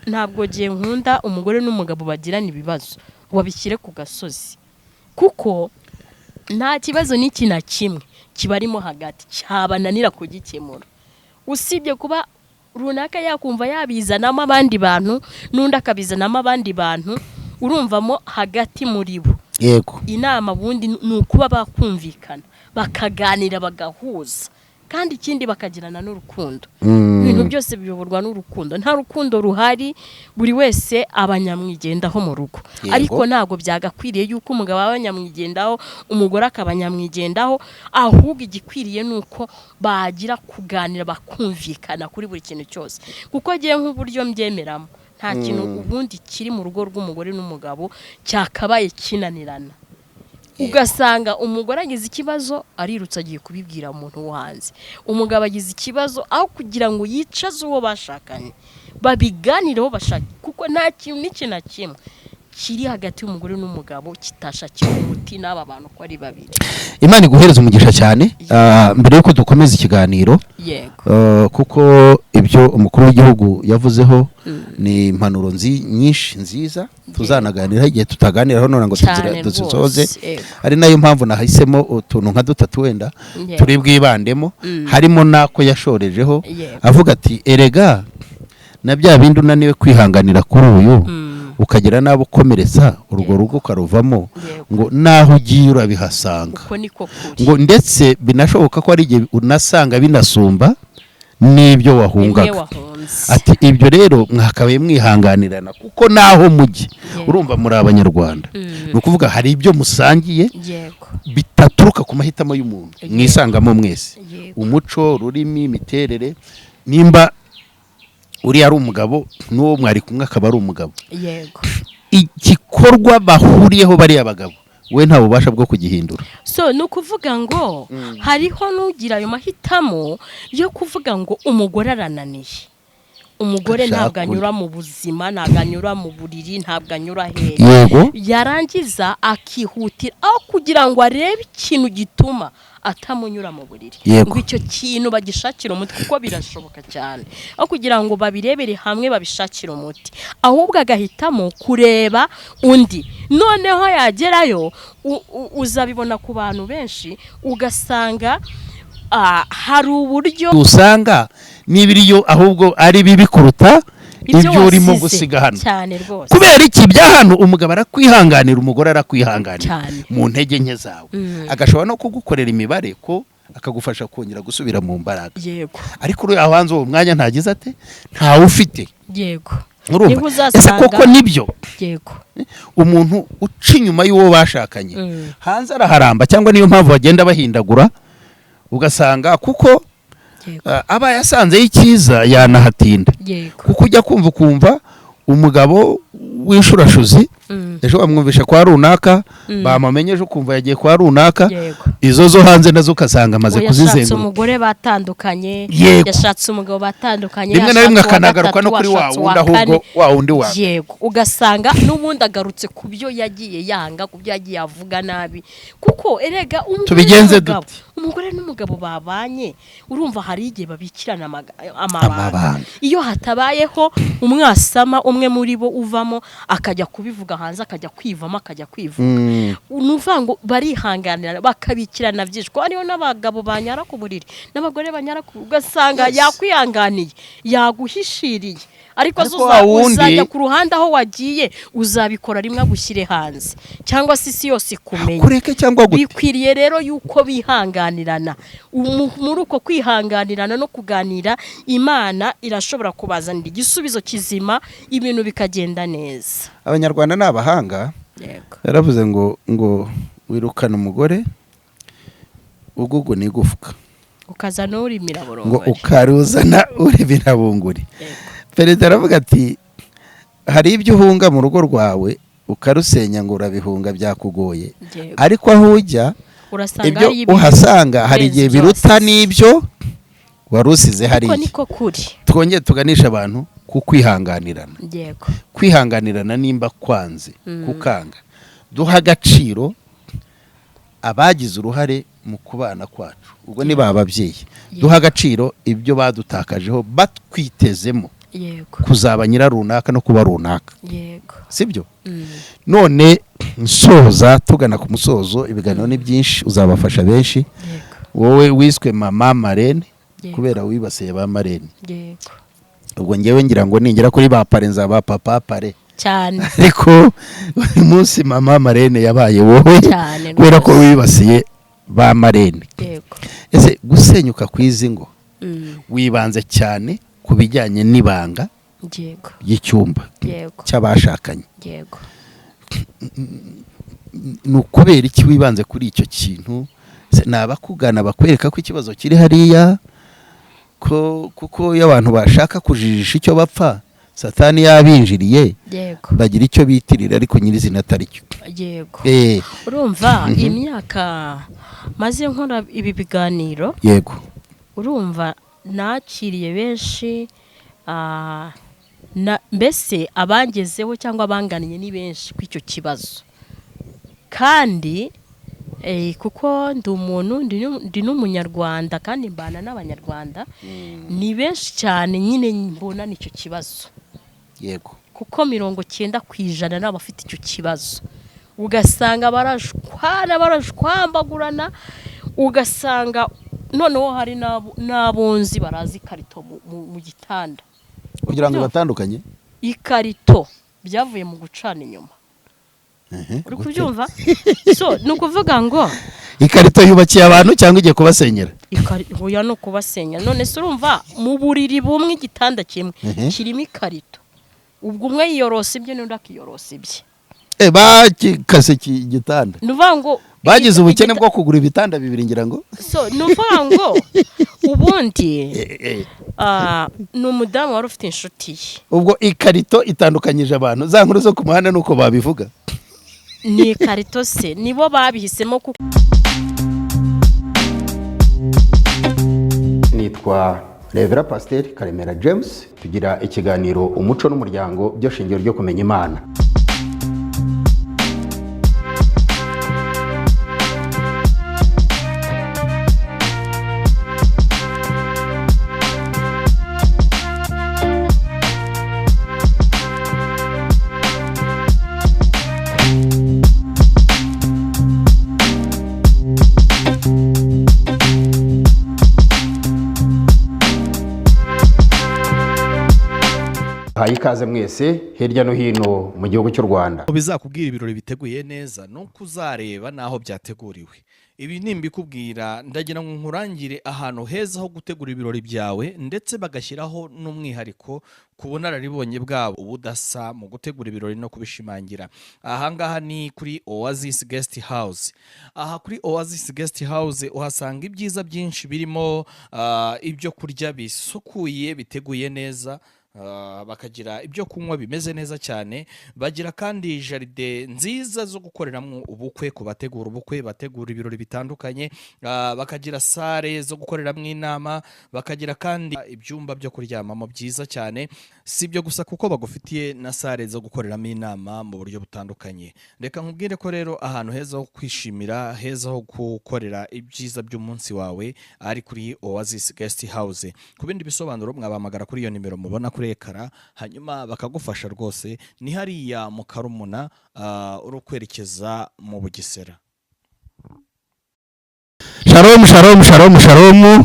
Ntabwo gihe nkunda umugore n'umugabo bagirana ibibazo ngo babishyire ku gasozi, kuko nta kibazo n'iki na kimwe kibarimo hagati cyabananira kugikemura, usibye kuba runaka yakumva yabizanamo abandi bantu, n'undi akabizanamo abandi bantu, urumvamo hagati muri bo. Inama bundi ni ukuba bakumvikana, bakaganira, bagahuza, kandi ikindi bakagirana n'urukundo. Ibintu byose biyoborwa n'urukundo. Nta rukundo ruhari, buri wese aba nyamwigendaho mu rugo. Ariko ntabwo byagakwiriye yuko umugabo aba nyamwigendaho, umugore akaba nyamwigendaho. Ahubwo igikwiriye ni uko bagira kuganira, bakumvikana kuri buri kintu cyose, kuko ngiye nk'uburyo mbyemeramo, nta kintu ubundi kiri mu rugo rw'umugore n'umugabo cyakabaye kinanirana, ugasanga umugore agize ikibazo arirutse agiye kubibwira umuntu wo hanze, umugabo agize ikibazo, aho kugira ngo yicaze uwo bashakanye babiganireho bashake, kuko nta kintu n'iki na kimwe kiri hagati y'umugore n'umugabo kitashakira umuti n'aba bantu uko ari babiri. Imana iguhereza umugisha cyane. Mbere yuko dukomeza ikiganiro, kuko ibyo umukuru w'igihugu yavuzeho ni impanuro nyinshi nziza tuzanaganiraho igihe tutaganiraho none ngo tuzisoze. Ari nayo mpamvu nahisemo utuntu nka dutatu wenda turi bwibandemo, harimo n'ako yashorejeho avuga ati: "Erega na bya bindi unaniwe kwihanganira kuri uyu, ukagira n'abo ukomeretsa, urwo rugo ukaruvamo, ngo naho ugiye urabihasanga." Uko niko kuri. Ngo ndetse binashoboka ko ari igihe unasanga binasumba n'ibyo bimwe wahungaga. Wahunze. Ati: "Ibyo rero mwakabaye mwihanganirana, kuko naho mujye, urumva muri Abanyarwanda, ni ukuvuga hari ibyo musangiye bitaturuka ku mahitamo y'umuntu, mwisangamo mwese, umuco, ururimi, imiterere. Nimba uriya ari umugabo, n'uwo mwari kumwe akaba ari umugabo, igikorwa bahuriyeho bariya bagabo, we nta bubasha bwo kugihindura." So ni ukuvuga ngo hariho n'ugira ayo mahitamo yo kuvuga ngo umugore arananiye, umugore Ashaka ntabwo undi. anyura mu buzima, ntabwo anyura mu buriri, ntabwo anyura hehe. Yarangiza akihutira, aho kugira ngo arebe ikintu gituma atamunyura mu buriri, ngo icyo kintu bagishakire umuti, kuko birashoboka cyane, aho kugira ngo babirebere hamwe babishakire umuti, ahubwo agahitamo kureba undi. Noneho yagerayo, uzabibona ku bantu benshi, ugasanga hari uburyo usanga n'ibiriyo ahubwo ari bibi kuruta ibyo urimo wasize. Gusiga hano. Cyane rwose. Kubera iki? Bya hano umugabo arakwihanganira, umugore arakwihanganira mu ntege nke zawe, agashobora no kugukorera imibare ko akagufasha kongera gusubira mu mbaraga. Ariko uriya hanze uwo mwanya ntagize ate, ntawe ufite. Urumva Niho ese uzasanga koko nibyo? Yego. Umuntu uca inyuma y'uwo bashakanye, hanze araharamba, cyangwa niyo mpamvu bagenda bahindagura, ugasanga kuko aba yasanzeyo icyiza yanahatinda, kuko ujya kumva ukumva umugabo w'inshurashuzi, ejo bamwumvisha kwa runaka, bamumenye ejo ukumva yagiye kwa runaka, izo zo hanze nazo ugasanga amaze Ngo yashatse kuzizenguruka. umugore batandukanye, yashatse umugabo batandukanye, Rimwe na rimwe yashatse uwa akanagaruka no gatatu, kuri wa ashatse wundi, uwa ahubwo kane. wa wundi wa Yego, ugasanga n'ubundi agarutse ku byo yagiye yanga, ku byo yagiye avuga nabi, kuko erega umugore Tubigenze n'umugabo, dute? umugore n'umugabo babanye, urumva hari igihe babikirana amabanga. Amabanga. Iyo hatabayeho umwasama, umwe muri bo uvamo akajya kubivuga hanze, akajya kwivamo, akajya kwivuga, ni ukuvuga ngo barihanganira, bakabikirana byinshi, kuko hariho n'abagabo banyara ku buriri n'abagore banyara ku buriri, ugasanga yakwihanganiye, yaguhishiriye, ariko Ariko wa wundi uzajya ku ruhande aho wagiye, uzabikora rimwe agushyire hanze, cyangwa se isi yose ikumenye. Kureke cyangwa gute? Bikwiriye rero yuko bihanganirana. Muri uko kwihanganirana no kuganira, Imana irashobora kubazanira igisubizo kizima, ibintu bikagenda neza. Abanyarwanda ni abahanga. Yaravuze ngo wirukana umugore uguguna igufwa, ukazana urimira ngo burongori. Ukaruzana urimira bunguri. Perezida aravuga ati: "Hari ibyo uhunga mu rugo rwawe ukarusenya, ngo urabihunga byakugoye, ariko aho ujya, urasanga ibyo hari ibintu uhasanga hari birenze igihe ibyo biruta wasize. n'ibyo wari usize Ariko hariya." niko kuri. Twongere tuganisha abantu ku kwihanganirana. Kwihanganirana, nimba kwanze kukanga, duha agaciro abagize uruhare mu kubana kwacu, ubwo ni ba babyeyi, duha agaciro ibyo badutakajeho batwitezemo. Yego. Kuzaba nyirarunaka no kuba runaka. Yego. Sibyo? None nsoza, tugana ku musozo, ibiganiro ni byinshi, uzabafasha benshi. Wowe wiswe Mama Marene kubera wibasiye ba marraine. Yego. Ubwo ngewe ngira ngo ningera kuri ba parrain nzaba papa parrain. Cyane. Ariko uyu munsi Mama Marene yabaye wowe Cyane kubera ko rwose. wibasiye ba marraine. Yego. Ese gusenyuka kw'izi ngo, wibanze cyane ku bijyanye n'ibanga ry'icyumba cy'abashakanye. Yego. Ni ukubera iki wibanze kuri icyo kintu? Se ni abakugana bakwereka ko ikibazo kiri hariya, ko kuko iyo abantu bashaka kujijisha icyo bapfa, Satani yabinjiriye, bagira icyo bitirira ariko nyirizina atari cyo? Yego. Urumva, imyaka maze nkora ibi biganiro, urumva nakiriye benshi, mbese abangezeho cyangwa abangannye ni benshi kuri icyo kibazo. Kandi kuko ndi umuntu, ndi n'umunyarwanda kandi mbana n'abanyarwanda, ni benshi cyane nyine mbona icyo kibazo. Kuko 90% ni abafite icyo kibazo, ugasanga barashwana, barashwambagurana, ugasanga noneho hari n'abunzi baraza ikarito mu gitanda. Kugira ngo batandukanye. Ikarito byavuye mu gucana inyuma. Uri Gute? kubyumva? So ni ukuvuga ngo Ikarito yubakiye abantu cyangwa igiye kubasenyera? Oya, ni ukubasenya. None se urumva mu buriri bumwe, igitanda kimwe kirimo ikarito, ubwo umwe yiyorosa ibye n'undi akiyorosa ibye. Bakikase iki gitanda? Ni ukuvuga ngo Bagize ubukene bwo kugura ibitanda bibiri, ngira ngo. So ni ukuvuga ngo ubundi ni umudamu wari ufite inshuti ye. Ubwo ikarito itandukanyije abantu, za nkuru zo ku muhanda nuko babivuga. Ni ikarito se nibo babihisemo kuko Nitwa Reverend Pasiteri Karemera James. Tugira ikiganiro Umuco n'Umuryango, byo shingiro ryo kumenya Imana. Haye ikaze mwese hirya no hino mu gihugu cy'u Rwanda. Bizakubwira ibirori biteguye neza nuko uzareba n'aho byateguriwe. Ibi nimbikubwira, ndagira ngo nkurangire ahantu heza ho gutegura ibirori byawe, ndetse bagashyiraho n'umwihariko ku bunararibonye bwabo ubudasa mu gutegura ibirori no kubishimangira. Ahangaha ni kuri Oasis Guest House. Aha kuri Oasis Guest House uhasanga ibyiza byinshi birimo ibyo kurya bisukuye, biteguye neza, bakagira ibyo kunywa bimeze neza cyane, bagira kandi jardin nziza zo gukoreramo ubukwe ku bategura ubukwe, bategura ibirori bitandukanye, bakagira salle zo gukoreramo inama, bakagira kandi ibyumba byo kuryamamo byiza cyane. Si ibyo gusa, kuko bagufitiye na salle zo gukoreramo inama mu buryo butandukanye. Reka nkubwire ko rero ahantu heza ho kwishimira, heza ho gukorera ibyiza by'umunsi wawe ari kuri Oasis Guest House. Ku bindi bisobanuro mwabahamagara kuri iyo nimero mubona kuri écran, hanyuma bakagufasha rwose. Ni hariya mu Karumuna, uri kwerekeza mu Bugesera. Shalom, shalom, shalom, shalom!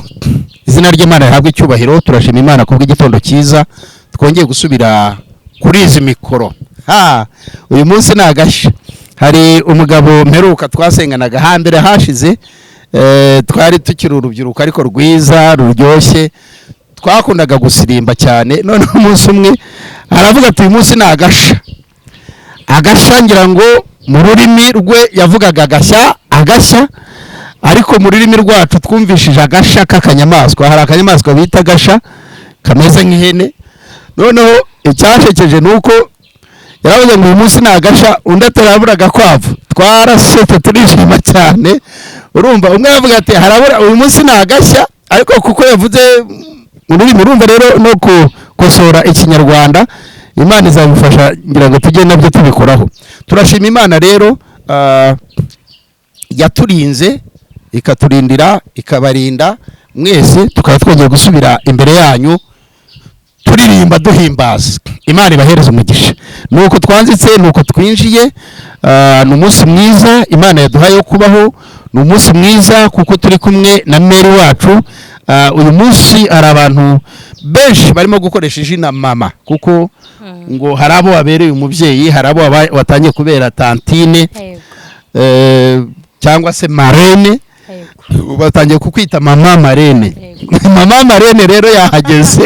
Izina ry'Imana rihabwa icyubahiro. Turashima Imana kubw'igitondo cyiza twongeye gusubira kuri izi mikoro. Ha, uyu munsi ni agashya. Hari umugabo mperuka twasenganaga hambere hashize, twari tukiri urubyiruko ariko rwiza ruryoshye, twakundaga gusirimba cyane. Noneho umunsi umwe aravuga ati: "Uyu munsi ni agasha." Agasha, ngira ngo mu rurimi rwe yavugaga agashya, agashya, ariko mu rurimi rwacu twumvishije agasha k'akanyamaswa. Hari akanyamaswa bita agasha kameze nk'ihene. Noneho icyashekeje ni uko yaravuze ngo uyu munsi ni agasha, undi atarabura agakwavu. Twarasetse, turishima cyane. Urumva, umwe aravuga ati harabura, uyu munsi ni agashya, ariko kuko yavuze mu rurimi, urumva rero no gukosora ikinyarwanda Imana izabifasha, ngira ngo tujye nabyo tubikoraho. Turashima Imana rero yaturinze, ikaturindira, ikabarinda mwese, tukaba twongeye gusubira imbere yanyu turi Turirimba duhimbaza Imana, ibahereza umugisha. Nuko twanzitse, nuko twinjiye. Ni umunsi mwiza Imana yaduhaye wo kubaho, ni umunsi mwiza kuko turi kumwe na mère wacu. Uyu munsi hari abantu benshi barimo gukoresha izina mama, kuko ngo hari abo wabereye umubyeyi, hari abo watangiye kubera tantine, cyangwa se marraine. Batangiye kukwita mama marraine. Yego. Mama marraine rero yahageze,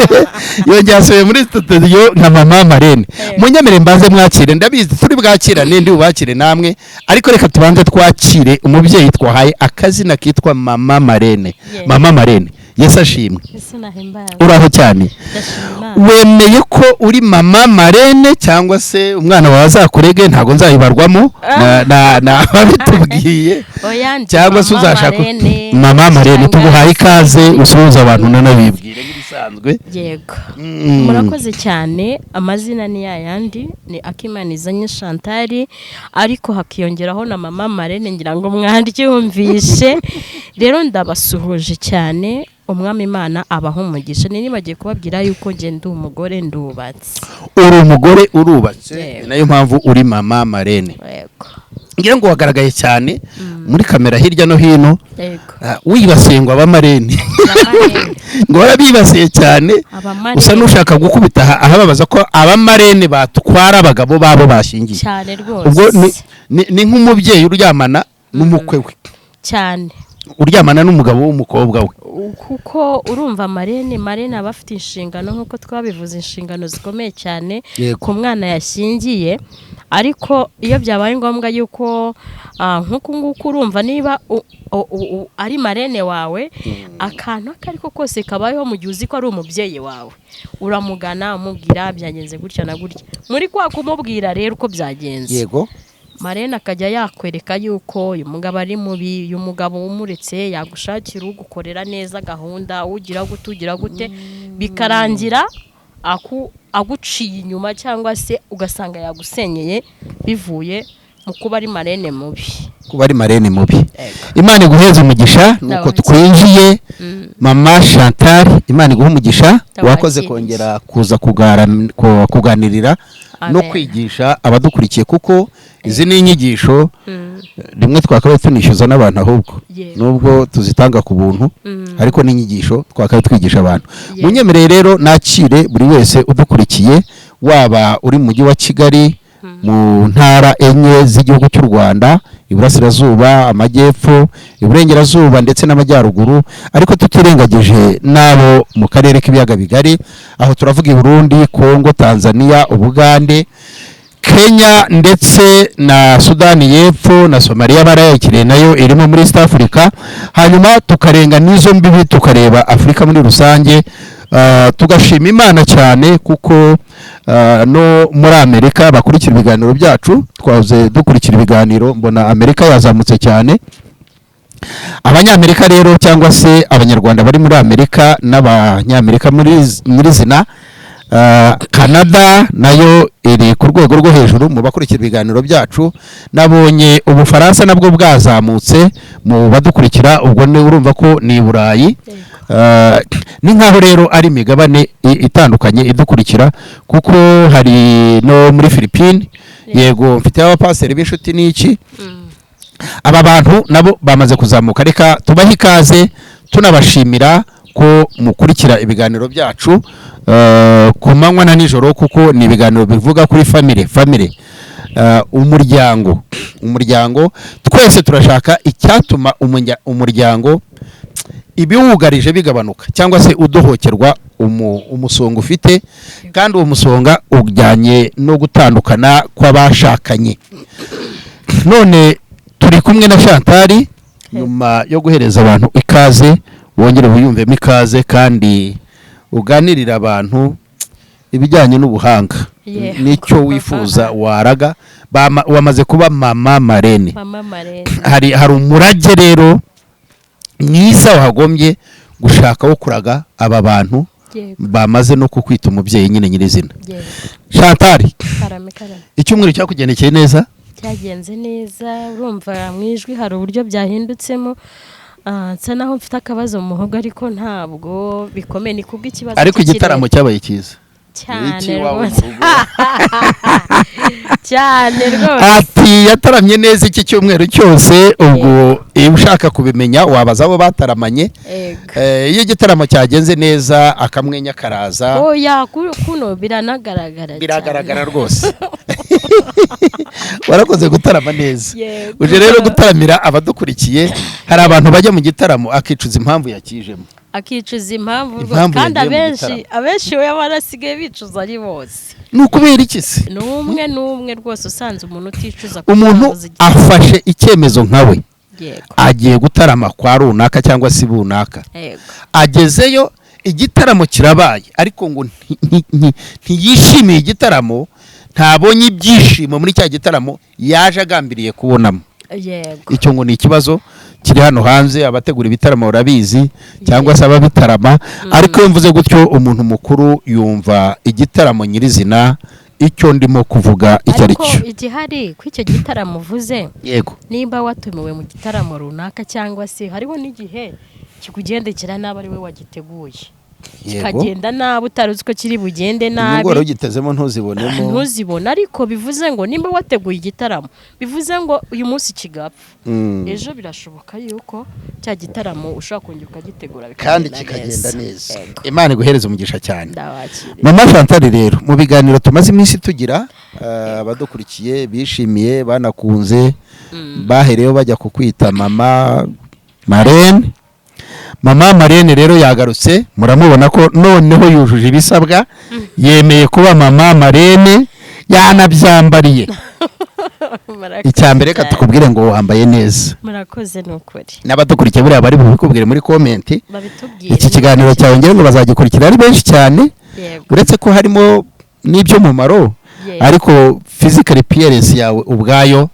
yongeye asubiye muri studio nka mama marraine. Munyemere mbanze mwakire. Ndabizi turi bwakirane, ndi bubakire namwe, ariko reka tubanze twakire umubyeyi twahaye akazina kitwa mama marraine. Mama marraine, Yesu ashimwe. Ese nahimbaza. Uraho cyane? Ndashima Imana. Wemeye ko uri mama marraine, cyangwa se umwana wawe azakurege, ntabwo nzayibarwamo na babitubwiye? Oya, ndi Cyangwa se mama uzashaka marraine. Mama marraine, tuguhaye ikaze, usuhuza abantu unanabibwire nk'ibisanzwe. Yego. Murakoze cyane. Amazina ni yayandi, ni Akimanizanye Chantal, ariko hakiyongeraho na mama marraine, ngira ngo mwaryumvishe. Rero ndabasuhuje cyane, Umwami Imana abaha umugisha. Nibagiye kubabwira yuko njye ndi umugore, ndubatse. Uri umugore, urubatse. Yego. Ni nayo mpamvu uri mama marraine. Yego. Ngira ngo wagaragaye cyane muri kamera hirya no hino. Wibasiye ngo abamarraine, Abamarraine. ngo warabibasiye cyane. Abamarraine. Usa n'ushaka gukubita ahababaza ko abamarraine batwara abagabo babo bashyingiye. Cyane Ubwo rwose. ni nk'umubyeyi uryamana n'umukwe we, Cyane. uryamana n'umugabo w'umukobwa we. Kuko urumva marraine aba afite inshingano, nk'uko twabivuze, inshingano zikomeye cyane ku mwana yashyingiye. Ariko iyo byabaye ngombwa yuko nk'uku nguku, urumva niba ari marraine wawe, akantu ako ariko kose kabayeho, mu gihe uzi ko ari umubyeyi wawe, uramugana umubwira byagenze gutya na gutya. Muri kwa kumubwira rero uko byagenze, marraine akajya yakwereka yuko uyu mugabo ari mubi, uyu mugabo umuretse yagushakira ugukorera neza gahunda, ugira gute, ugira gute, bikarangira aguciye inyuma, cyangwa se ugasanga yagusenyeye bivuye mu kuba ari marraine mubi. Kuba ari marraine mubi. Imana iguheze umugisha. Nuko Ndabakiriye. twinjiye. Mama Chantal, Imana iguhe umugisha. Ndabakiriye. Wakoze kongera kuza kuganirira no Amen. kwigisha abadukurikiye, kuko izi ni inyigisho rimwe twakabaye tunishyuza n'abantu ahubwo, nubwo tuzitanga ku buntu, ariko n'inyigisho twakabaye twigisha abantu. Munyemereye rero nakire buri wese udukurikiye, waba uri mu mujyi wa Kigali, mu ntara enye z'igihugu cy'u Rwanda: iburasirazuba, amajyepfo, iburengerazuba ndetse n'amajyaruguru, ariko tutirengagije n'abo mu karere k'ibiyaga bigari. Aho turavuga i Burundi, Kongo, Tanzania, Ubugande, Kenya ndetse na Sudani y'Epfo na Somaliya barayakiriye, nayo irimo muri East Africa. Hanyuma tukarenga n'izo mbibi, tukareba Afurika muri rusange. Tugashima Imana cyane kuko no muri Amerika bakurikira ibiganiro byacu. Twahoze dukurikira ibiganiro, mbona Amerika yazamutse cyane. Abanyamerika rero, cyangwa se Abanyarwanda bari muri Amerika n'Abanyamerika muri zina, Canada nayo iri ku rwego rwo hejuru mu bakurikira ibiganiro byacu. Nabonye Ubufaransa nabwo bwazamutse mu badukurikira, ubwo ni urumva ko ni i Burayi. Ni nkaho rero ari imigabane itandukanye idukurikira, kuko hari no muri Philippines. Yego, mfite abapasiteri b'inshuti n'iki. Aba bantu nabo bamaze kuzamuka, reka tubahe ikaze, tunabashimira ko mukurikira ibiganiro byacu ku manywa na nijoro, kuko ni ibiganiro bivuga kuri family, umuryango. Umuryango, twese turashaka icyatuma umuryango ibiwugarije bigabanuka, cyangwa se udohokerwa umusonga ufite, kandi uwo musonga ujyanye no gutandukana kw'abashakanye. None turi kumwe na Chantal. Nyuma yo guhereza abantu ikaze, wongere wiyumvemo ikaze kandi uganirire abantu ibijyanye n'ubuhanga n'icyo wifuza waraga. Wamaze kuba mama marraine. Mama marraine. Hari umurage rero mwiza wagombye gushaka wo kuraga aba bantu bamaze no kukwita umubyeyi nyine nyirizina. Chantal, Karame, karame. icyumweru cyakugendekeye neza? Cyagenze neza. Urumva mu ijwi hari uburyo byahindutsemo. Nsa naho mfite akabazo mu muhogo, ariko ntabwo bikomeye, ni kubw'ikibazo Ariko cy'ikirere. igitaramo cyabaye cyiza. Cyane Iki iwawe mu rwose. rugo? Cyane rwose. Ati yataramye neza iki cyumweru cyose. Ubwo iyo ushaka kubimenya wabaza abo bataramanye. Yego. Iyo igitaramo cyagenze neza, akamwenya karaza. Oya, kuno biranagaragara cyane. Biragaragara rwose, warakoze gutarama neza. Yego. Uje rero gutaramira abadukurikiye. Hari abantu bajya mu gitaramo akicuza impamvu yakijemo. Akicuza impamvu rwose. Impamvu Kandi yagiye mu abenshi, gitaramo. abenshi we barasigaye bicuza ari bose. Ni ukubera iki se? Ni umwe n'umwe rwose usanze umuntu uticuza ku Umuntu mpamvu z'igitaramo. afashe icyemezo nkawe, agiye gutarama kwa runaka cyangwa se bunaka, agezeyo igitaramo kirabaye, ariko ngo ntiyishimiye igitaramo, ntabonye ibyishimo muri cya gitaramo yaje agambiriye kubonamo. Icyo ngo ni ikibazo kiri hano hanze. Abategura ibitaramo barabizi cyangwa se ababitarama. Ariko iyo mvuze gutyo, umuntu mukuru yumva igitaramo nyirizina icyo ndimo kuvuga icyo ari Ariko cyo. igihari ko icyo gitaramo uvuze, nimba watumiwe mu gitaramo runaka, cyangwa se hariho n'igihe kikugendekera nabi ari we wagiteguye, kikagenda nabi utari uzi ko kiri bugende nabi. Inyungu wari ugitezemo ntuzibonemo. Ntuzibone. Ariko bivuze ngo nimba wateguye igitaramo, bivuze ngo uyu munsi kigapfa, ejo birashoboka yuko cya gitaramo ushobora kongera ukagitegura Kandi bikagenda kikagenda neza. Yego. Imana iguhereze umugisha cyane. Ndabakiriye. Mama Chantal rero, mu biganiro tumaze iminsi tugira, abadukurikiye bishimiye, banakunze, bahereyeho bajya kukwita Mama Marene. Mama Marene rero yagarutse, muramubona ko noneho yujuje ibisabwa, yemeye kuba Mama Marene, yanabyambariye. Murakoze Icya mbere, reka cyane. tukubwire ngo wambaye neza. Murakoze, ni ukuri. N'abadukurikiye buriya bari bubikubwire muri comment. Babitubwire. Iki kiganiro cyawe ngira ngo bazagikurikira ari benshi cyane, uretse ko harimo n'iby'umumaro, ariko physical appearance yawe ubwayo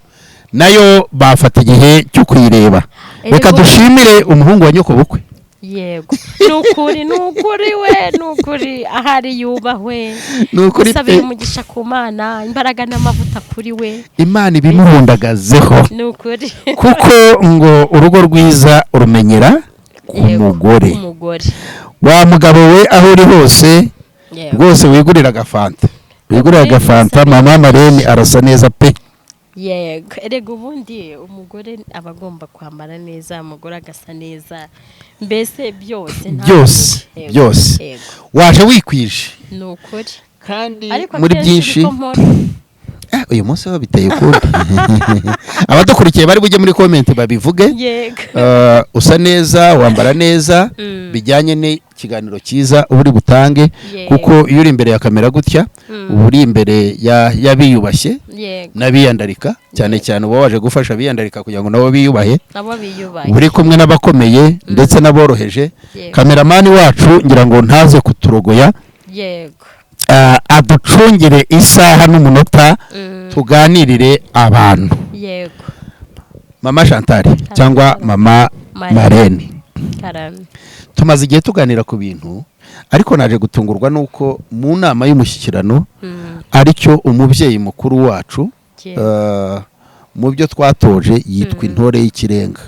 nayo bafata igihe cyo kuyireba. Reka dushimire umuhungu wa nyoko bukwe. Yego, ni ukuri, ni ukuri we, ni ukuri, ahari yubahwe. Ni ukuri Usabira pe. umugisha ku Mana, imbaraga n'amavuta kuri we. Imana ibimuhundagazeho. Ni ukuri. Kuko ngo urugo rwiza urumenyera ku mugore. Ku mugore. Wa mugabo we, aho uri hose, rwose wigurira agafanta, wigurira agafanta. Mama Marene arasa neza pe. Yego, erega ubundi umugore aba agomba kwambara neza, umugore agasa neza, mbese byose nta Byose, Yego, byose. Waje wikwije. Ni ukuri. Kandi Ariko muri akenshi byinshi niko mpora. Uyu munsi ho biteye ukundi. Abadukurikiye bari bujye muri comment babivuge. Usa neza, wambara neza, bijyanye n'ikiganiro cyiza uba uri butange, kuko iyo uri imbere ya kamera gutya, uba uri imbere y'abiyubashye n'abiyandarika cyane cyane. Uba waje gufasha abiyandarika kugira ngo nabo biyubahe. Nabo biyubahe. Uri kumwe n'abakomeye ndetse n'aboroheje. Kameramani wacu ngira ngo ntaze kuturogoya, aducungire isaha n'umunota, tuganirire abantu. Mama Chantal cyangwa Mama Marene. Marene, Karame. tumaze igihe tuganira ku bintu, ariko naje gutungurwa n'uko mu nama y'umushyikirano, aricyo umubyeyi mukuru wacu, mu byo twatoje yitwa intore y'ikirenga,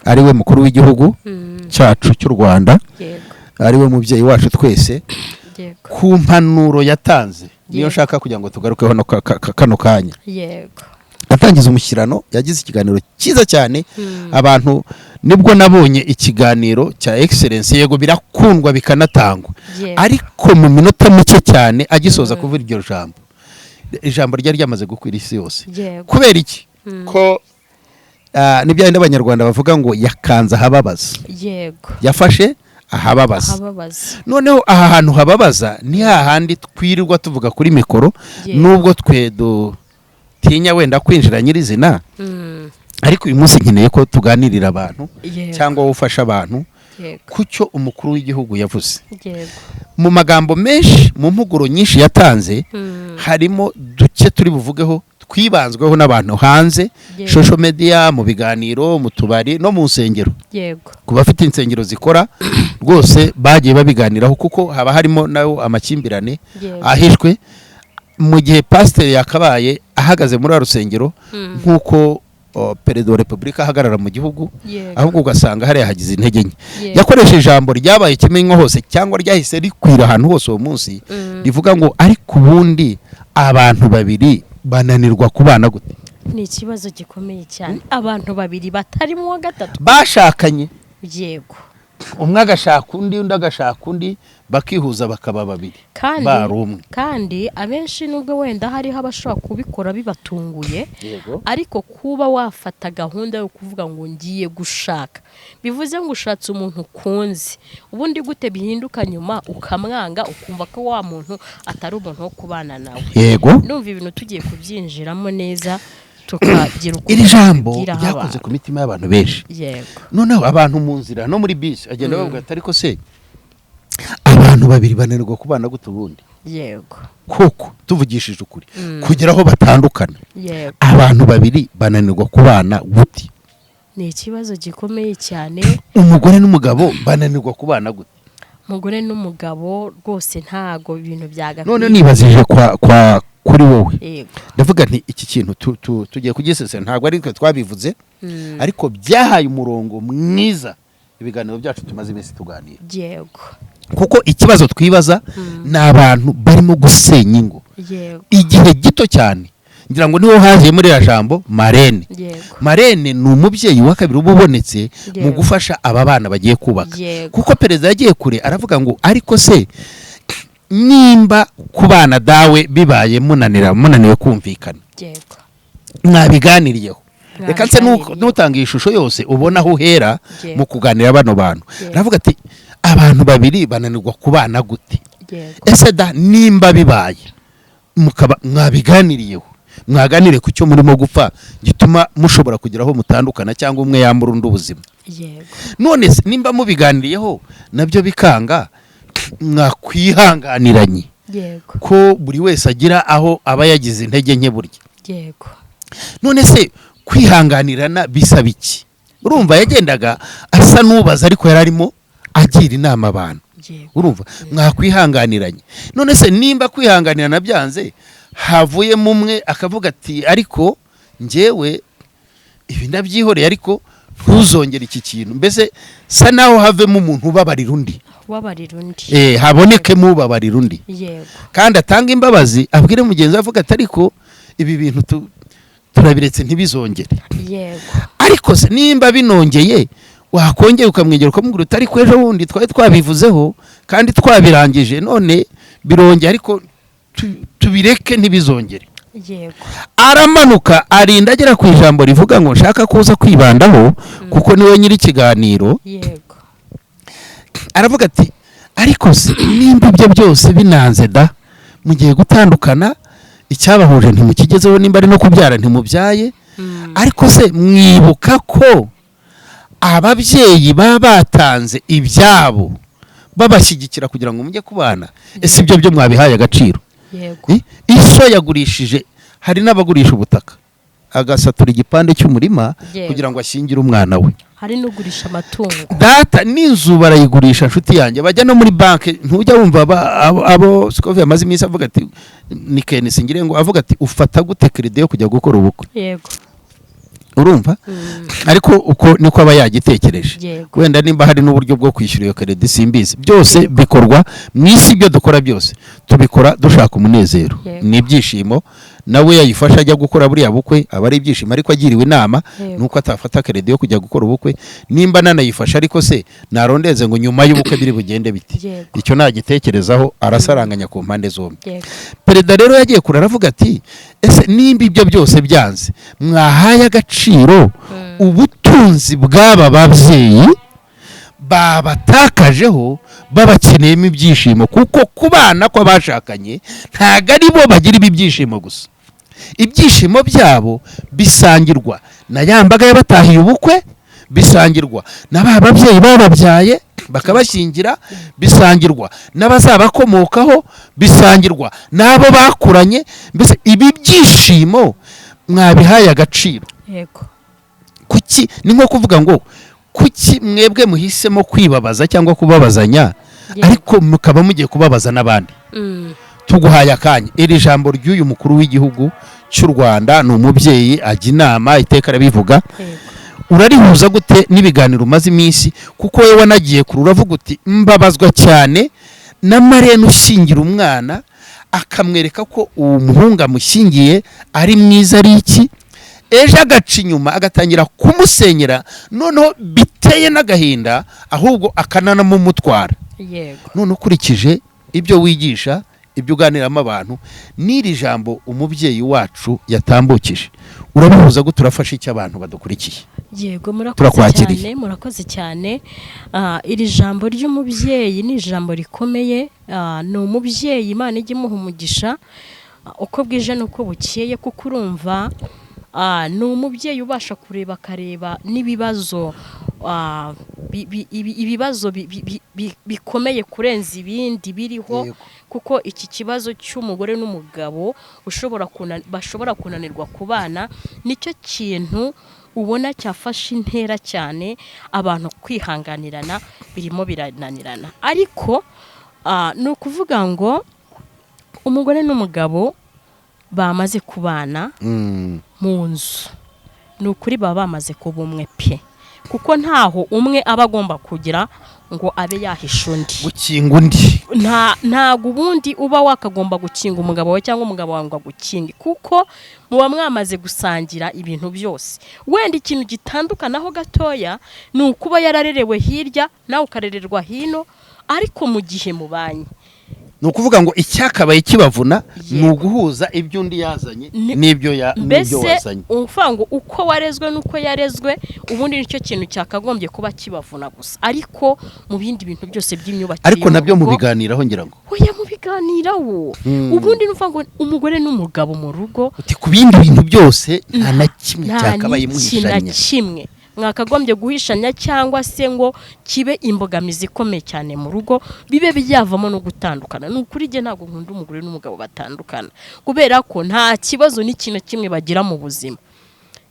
ari we mukuru w'igihugu cyacu cy'u Rwanda, ari we mubyeyi wacu twese, ku mpanuro yatanze niyo nshaka kugira ngo tugarukeho no kano kanya. Atangiza umushyikirano yagize ikiganiro cyiza cyane. Abantu nibwo nabonye ikiganiro cya Excellence, yego birakundwa bikanatangwa, ariko mu minota mike cyane agisoza kuvuga iryo jambo, ijambo ryari ryamaze gukwira isi yose. Kubera iki? Ko ni bya bindi Abanyarwanda bavuga ngo yakanze ahababaza. Yafashe ahababaza. Ahababaza. Noneho aha hantu hababaza ni hahandi twirirwa tuvuga kuri mikoro, nubwo twe dutinya wenda kwinjira nyirizina, ariko uyu munsi nkeneye ko tuganirira abantu cyangwa wowe ufasha abantu ku cyo umukuru w'igihugu yavuze. Mu magambo menshi, mu mpuguro nyinshi yatanze, harimo duke turi buvugeho twibanzweho n'abantu hanze, social media, mu biganiro, mu tubari no mu nsengero. Ku bafite insengero zikora rwose bagiye babiganiraho, kuko haba harimo nayo amakimbirane ahishwe, mu gihe pasiteri yakabaye ahagaze muri rusengero nk'uko Perezida wa Repubulika ahagarara mu gihugu, ahubwo ugasanga hariya hagize intege nke. Yakoresheje ijambo ryabaye ikimenywa hose, cyangwa ryahise rikwira ahantu hose uwo munsi, rivuga ngo: "Ariko ubundi abantu babiri bananirwa kubana gute?" Ni ikibazo gikomeye cyane, abantu babiri batarimo uwa gatatu. Bashakanye, umwe agashaka undi, undi agashaka undi, bakihuza bakaba babiri, bari umwe. Kandi abenshi, nubwo wenda hariho abashobora kubikora bibatunguye, ariko kuba wafata gahunda yo kuvuga ngo ngiye gushaka, bivuze ngo ushatse umuntu ukunze. Ubundi gute bihinduka nyuma ukamwanga, ukumva ko wa muntu atari umuntu wo kubana nawe? Ndumva ibintu tugiye kubyinjiramo neza, tukagira ukuntu Iri jambo tubibwiraho ryakoze abantu. ku mitima y'abantu benshi. Noneho abantu mu nzira no muri bisi agenda bavuga ati: "Ariko se abantu babiri bananirwa kubana gute ubundi?" Koko tuvugishije ukuri, kugera aho batandukana, abantu babiri bananirwa kubana gute? Ni ikibazo gikomeye cyane. Umugore n'umugabo bananirwa kubana gute? Umugore n'umugabo rwose ntago ibintu byagakwiye. None nibazije kwa kuri wowe, ndavuga nti iki kintu tugiye kugisesera. Ntabwo ari twe twabivuze, ariko byahaye umurongo mwiza ibiganiro byacu tumaze iminsi tuganira, kuko ikibazo twibaza ni abantu barimo gusenya ingo igihe gito cyane. Ngira ngo niho haziye muri iriya jambo marraine. Marraine ni umubyeyi wa kabiri uba ubonetse mu gufasha aba bana bagiye kubaka, kuko perezida yagiye kure aravuga ngo: "Ariko se nimba kubana dawe bibaye munanira, munaniwe kumvikana, mwabiganiriyeho?" Reka nse Mwabiganiriyeho. nutanga iyi shusho yose, ubona aho uhera mu kuganira bano bantu. Aravuga ati: "Abantu babiri bananirwa kubana gute? Ese da nimba bibaye mukaba mwabiganiriyeho, mwaganire ku cyo murimo gupfa gituma mushobora kugira aho mutandukana, cyangwa umwe yambura undi ubuzima? None se nimba mubiganiriyeho nabyo bikanga, mwakwihanganiranye ko buri wese agira aho aba yagize intege nke burya? None se kwihanganirana bisaba iki?" Urumva yagendaga asa n'ubaza, ariko yari arimo agira inama abantu. Urumva, mwakwihanganiranye. None se nimba kwihanganirana byanze, havuyemo umwe akavuga ati: "Ariko njyewe ibi ndabyihoreye, ariko ntuzongere iki kintu." Mbese sa naho havemo umuntu ubabarira undi. Ubabarira undi. Habonekemo ubabarira undi, kandi atanga imbabazi, abwire mugenzi we, avuga ati: "Ariko ibi bintu turabiretse, ntibizongere." Ariko se nimba binongeye, wakongera ukamwegera ukamubwira uti: "Ariko ejo bundi twari twabivuzeho kandi twabirangije, none birongeye, ariko tubireke ntibizongere." Aramanuka arinda agera ku ijambo rivuga ngo nshaka kuza kwibandaho, kuko niwe nyiri ikiganiro. Aravuga ati: "Ariko se nimba ibyo byose binanze da, mugiye gutandukana, icyabahuje ntimukigezeho, nimba ari no kubyara ntimubyaye, ariko se mwibuka ko ababyeyi baba batanze ibyabo babashyigikira kugira ngo mujye kubana? Ese ibyo byo mwabihaye agaciro?" Iso yagurishije, hari n'abagurisha ubutaka, agasatura igipande cy'umurima kugira ngo ashyingire umwana we. Hari n'ugurisha amatungo. Data, n'inzu barayigurisha, nshuti yanjye, bajya no muri banki. Ntujya wumva abo Sikovi yamaze iminsi avuga ati ni Kenisi, ngire ngo avuga ati: "Ufata gute crédit yo kujya gukora ubukwe?" Urumva, ariko uko niko aba yagitekereje. Wenda nimba hari n'uburyo bwo kwishyura iyo crédit simbizi. Byose bikorwa mu isi, ibyo dukora byose tubikora dushaka umunezero, ni ibyishimo. Nawe yayifasha ajya gukora buriya bukwe, aba ari ibyishimo, ariko agiriwe inama nuko atafata crédit yo kujya gukora ubukwe. Nimba nanayifasha, ariko se narondeze ngo nyuma y'ubukwe biri bugende biti? Icyo nagitekerezaho, arasaranganya ku mpande zombi. Perezida rero yagiye kure, aravuga ati: "Ese nimba ibyo byose byanze, mwahaye agaciro ubutunzi bw'aba babyeyi babatakajeho babakeneyemo ibyishimo?" Kuko kubana kw'abashakanye ntabwo ari bo bagira ibi byishimo gusa, ibyishimo byabo bisangirwa na ya mbaga y'abatahiye ubukwe, bisangirwa na ba babyeyi bababyaye bakabashyingira, bisangirwa n'abazabakomokaho, bisangirwa n'abo bakuranye. Mbese ibi byishimo mwabihaye agaciro? Kuki ni nko kuvuga ngo kuki mwebwe muhisemo kwibabaza cyangwa kubabazanya, ariko mukaba mugiye kubabaza n'abandi? Tuguhaye akanya. Iri jambo ry'uyu mukuru w'igihugu cy'u Rwanda, ni umubyeyi, ajya inama iteka, arabivuga. Urarihuza gute n'ibiganiro umaze iminsi? Kuko wowe wanagiye kure, uravuga uti: "Mbabazwa cyane na marene ushyingira umwana, akamwereka ko uwo muhungu amushyingiye ari mwiza, ari iki, ejo agaca inyuma agatangira kumusenyera, noneho biteye n'agahinda, ahubwo akananamumutwara." None ukurikije ibyo wigisha, ibyo uganiramo abantu, n'iri jambo umubyeyi wacu yatambukije, urabihuza gute? Urafasha icyo abantu badukurikiye? Yego, murakoze. Turakwakiriye. Cyane, murakoze cyane. Iri jambo ry'umubyeyi ni ijambo rikomeye. Ni umubyeyi, Imana ijya imuha umugisha uko bwije n'uko bukeye, kuko urumva ni umubyeyi ubasha kureba, akareba n'ibibazo ibibazo bikomeye kurenza ibindi biriho. Kuko iki kibazo cy'umugore n'umugabo bashobora kunanirwa kubana, nicyo kintu ubona cyafashe intera cyane. Abantu kwihanganirana birimo birananirana, ariko ni ukuvuga ngo umugore n'umugabo bamaze kubana mu nzu, ni ukuri baba bamaze kuba umwe pe, kuko ntaho umwe aba agomba kugira ngo abe yahisha undi. Gukinga undi. Ntago ubundi uba wakagomba gukinga umugabo wawe cyangwa umugabo wawe ngo agukinge, kuko muba mwamaze gusangira ibintu byose. Wenda ikintu gitandukanaho gatoya ni ukuba yararerewe hirya, nawe ukarererwa hino, ariko mu gihe mubanye. Ni ukuvuga ngo icyakabaye kibavuna ni uguhuza ibyo undi yazanye n'ibyo mbese wazanye. Ukuvuga ngo uko warezwe n'uko yarezwe, ubundi nicyo kintu cyakagombye kuba kibavuna gusa, ariko mu bindi bintu byose by'imyubakire Ariko yo mu nabyo rugo, mubiganiraho, ngira ngo. Oya, mubiganiraho. Ubundi ni ukuvuga ngo umugore n'umugabo mu rugo, Uti ku bindi bintu byose nta na kimwe nta cyakabaye n'iki na muhishanya. kimwe mwakagombye guhishanya cyangwa se ngo kibe imbogamizi ikomeye cyane mu rugo, bibe byavamo no gutandukana. Ni ukuri jye ntabwo nkunda umugore n'umugabo batandukana, kubera ko nta kibazo n'ikintu kimwe bagira mu buzima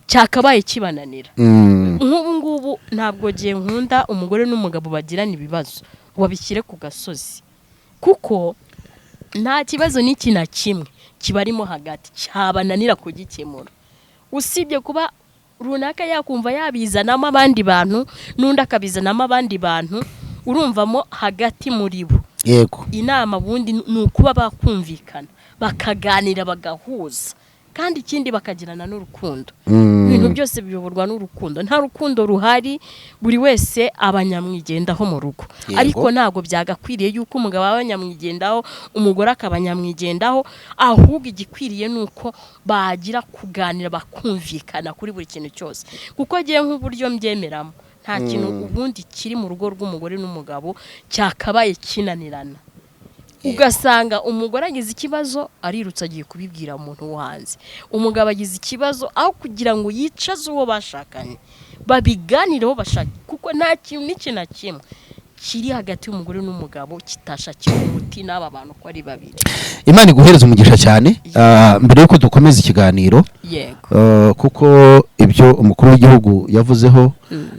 cyakabaye kibananira. Nk'ubu ngubu ntabwo gihe nkunda umugore n'umugabo bagirana ibibazo ngo babishyire ku gasozi, kuko nta kibazo n'iki na kimwe kibarimo hagati cyabananira kugikemura, usibye kuba runaka yakumva yabizanamo abandi bantu, n'undi akabizanamo abandi bantu, urumvamo hagati muri bo. Inama bundi ni ukuba bakumvikana, bakaganira, bagahuza, kandi ikindi bakagirana n'urukundo. Ibintu byose biyoborwa n'urukundo. Nta rukundo ruhari, buri wese aba nyamwigendaho mu rugo. Ariko ntabwo byagakwiriye yuko umugabo aba nyamwigendaho, umugore akaba nyamwigendaho. Ahubwo igikwiriye ni uko bagira kuganira, bakumvikana kuri buri kintu cyose, kuko ngiye nk'uburyo mbyemeramo, nta kintu ubundi kiri mu rugo rw'umugore n'umugabo cyakabaye kinanirana, ugasanga umugore agize ikibazo arirutse agiye kubibwira umuntu wo hanze, umugabo agize ikibazo, aho kugira ngo yicaze uwo bashakanye babiganireho bashake, kuko nta kintu n'iki na kimwe kiri hagati y'umugore n'umugabo kitashakirwa umuti n'aba bantu uko ari babiri. Imana iguhereza umugisha cyane. Mbere yuko dukomeza ikiganiro, kuko ibyo umukuru w'igihugu yavuzeho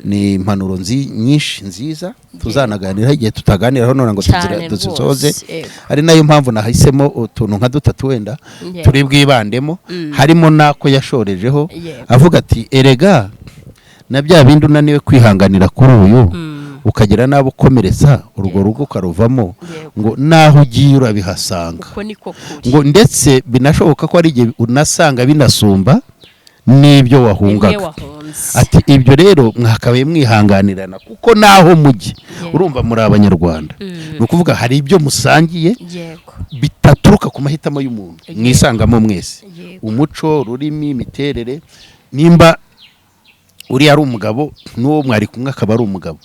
ni impanuro nyinshi nziza, tuzanaganiraho igihe tutaganiraho none ngo tuzisoze. Ari nayo mpamvu nahisemo utuntu nka dutatu wenda turi bwibandemo, harimo n'ako yashorejeho avuga ati: "Erega na bya bindi unaniwe kwihanganira kuri uyu, ukagera n'abo ukomeretsa, urwo rugo ukaruvamo, ngo naho ugiye urabihasanga." Uko niko kuri. Ngo ndetse binashoboka ko ari igihe unasanga binasumba n'ibyo Bimwe wahungaga. wahunze. Ati: "Ibyo rero mwakabaye mwihanganirana, kuko naho mujye, urumva muri Abanyarwanda, ni ukuvuga hari ibyo musangiye bitaturuka ku mahitamo y'umuntu, mwisangamo mwese, umuco, ururimi, imiterere. Nimba uriya ari umugabo, n'uwo mwari kumwe akaba ari umugabo,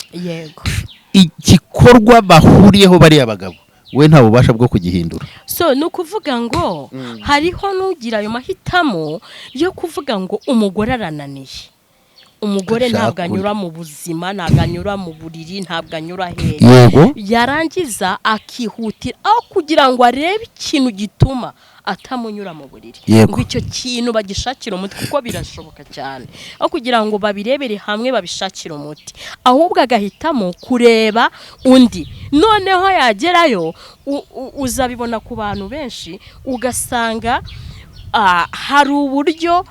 igikorwa bahuriyeho bariya bagabo, we nta bubasha bwo kugihindura." So ni ukuvuga ngo hariho n'ugira ayo mahitamo yo kuvuga ngo umugore arananiye. Umugore Ashaka ntabwo undi. anyura mu buzima, ntabwo anyura mu buriri, ntabwo anyura hehe. Yarangiza akihutira aho kugira ngo arebe ikintu gituma atamunyura mu buriri, ngo icyo kintu bagishakire umuti, kuko birashoboka cyane, aho kugira ngo babirebere hamwe babishakire umuti, ahubwo agahitamo kureba undi. Noneho yagerayo, uzabibona ku bantu benshi, ugasanga hari uburyo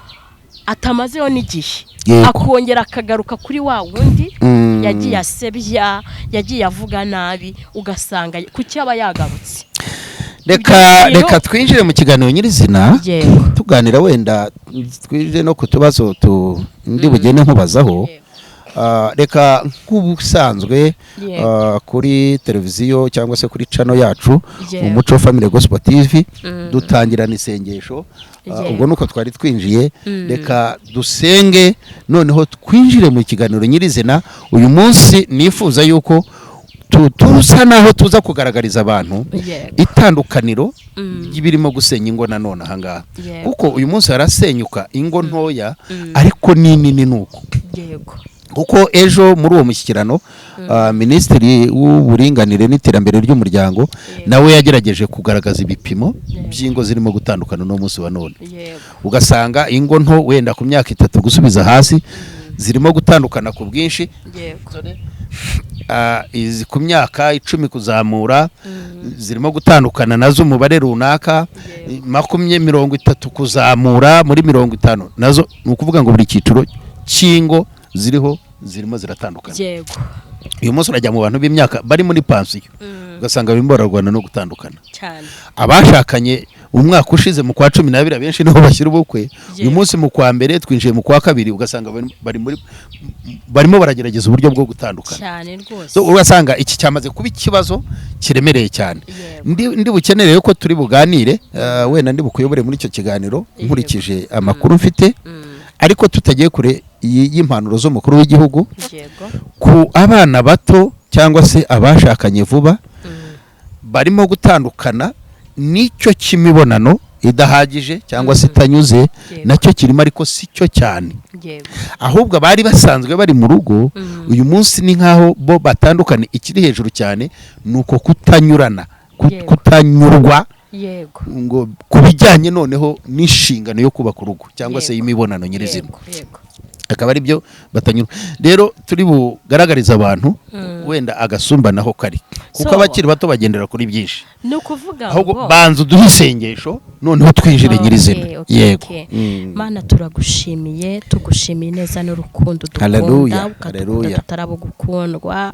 atamazeho n'igihe, akongera akagaruka kuri wa wundi yagiye asebya, yagiye avuga nabi, ugasanga kuki aba yagarutse. Reka Ibyo reka twinjire mu kiganiro nyirizina, tuganira wenda twinjire no ku tubazo ndi bugende nkubazaho. Reka nk'ubusanzwe, kuri televiziyo cyangwa se kuri channel yacu, Umuco Family Gospel TV, dutangirana isengesho. Ubwo nuko twari twinjiye. Reka dusenge, noneho twinjire mu kiganiro nyirizina. Uyu munsi nifuza yuko tusa naho tuza kugaragariza abantu itandukaniro ry'ibirimo gusenya ingo nanone ahangaha, kuko uyu munsi harasenyuka ingo ntoya, ariko n'inini ni uko, kuko ejo muri uwo mushyikirano, Minisitiri w'Uburinganire n'Iterambere ry'Umuryango nawe yagerageje kugaragaza ibipimo by'ingo zirimo gutandukana uno munsi wa none. Ugasanga ingo nto wenda ku myaka 3 gusubiza hasi zirimo gutandukana ku bwinshi, izi ku myaka 10 kuzamura zirimo gutandukana nazo umubare runaka, 20, 30 kuzamura muri 50 nazo. Ni ukuvuga ngo buri cyiciro cy'ingo ziriho zirimo ziratandukana. Uyu munsi urajya mu bantu b'imyaka bari muri pansiyo, ugasanga barimo bararwana no gutandukana. Abashakanye umwaka ushize mu kwa 12, abenshi niho bashyira ubukwe, uyu munsi mu kwa mbere, twinjiye mu kwa kabiri, ugasanga barimo baragerageza uburyo bwo gutandukana. Cyane rwose. So, ugasanga iki cyamaze kuba ikibazo kiremereye cyane. Ndi bukenere ko turi buganire, wenda ndi bukuyobore muri icyo kiganiro nkurikije amakuru mfite, ariko tutagiye kure y'impanuro z'umukuru w'igihugu ku abana bato cyangwa se abashakanye vuba barimo gutandukana. N'icyo cy'imibonano idahagije cyangwa se itanyuze nacyo kirimo, ariko si cyo cyane, ahubwo abari basanzwe bari mu rugo uyu munsi ni nk'aho bo batandukanye. Ikiri hejuru cyane ni uko kutanyurana, kutanyurwa ngo ku bijyanye noneho n'inshingano yo kubaka urugo cyangwa se y'imibonano nyirizina, yego yego akaba ari byo batanyurwa. Rero turi bugaragariza abantu wenda agasumbanaho kari, kuko abakiri bato bagendera kuri byinshi. Ni ukuvuga Ahubwo ngo banza uduhe isengesho, noneho twinjire nyirizina. Yego. Mana, turagushimiye, tugushimiye neza n'urukundo dukunda, Hallelujah, ukadukunda hallelujah. tutarabo gukundwa.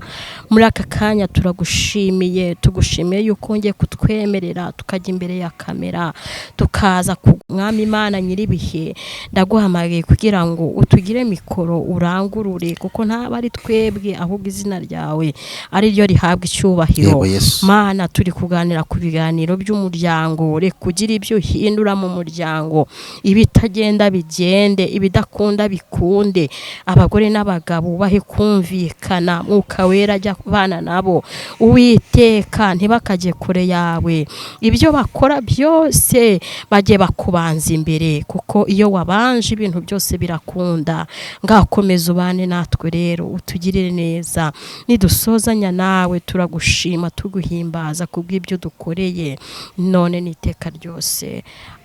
Muri aka kanya turagushimiye, tugushimiye yuko wongeye kutwemerera tukajya imbere ya kamera, tukaza ku Mwami Imana nyir'ibihe. Ndaguhamagaye kugira ngo utugire mikoro, urangurure, kuko ntaba ari twebwe, ahubwo izina ryawe ari ryo rihabwa icyubahiro. Yego, Yesu. Mana, turi kuganira ku biganiro by'umuryango. Reka ugira ibyo uhindura mu muryango, ibitagenda bigende, ibidakunda bikunde, abagore n'abagabo bahe kumvikana. Mwuka Wera ajya kubana nabo, Uwiteka, ntibakajye kure yawe. Ibyo bakora byose bajye bakubanza imbere, kuko iyo wabanje ibintu byose birakunda. Ngakomeza ubane natwe rero, utugirire neza nidusozanya nawe. Turagushima, tuguhimbaza kubw'ibyo dukoreye none n'iteka ryose.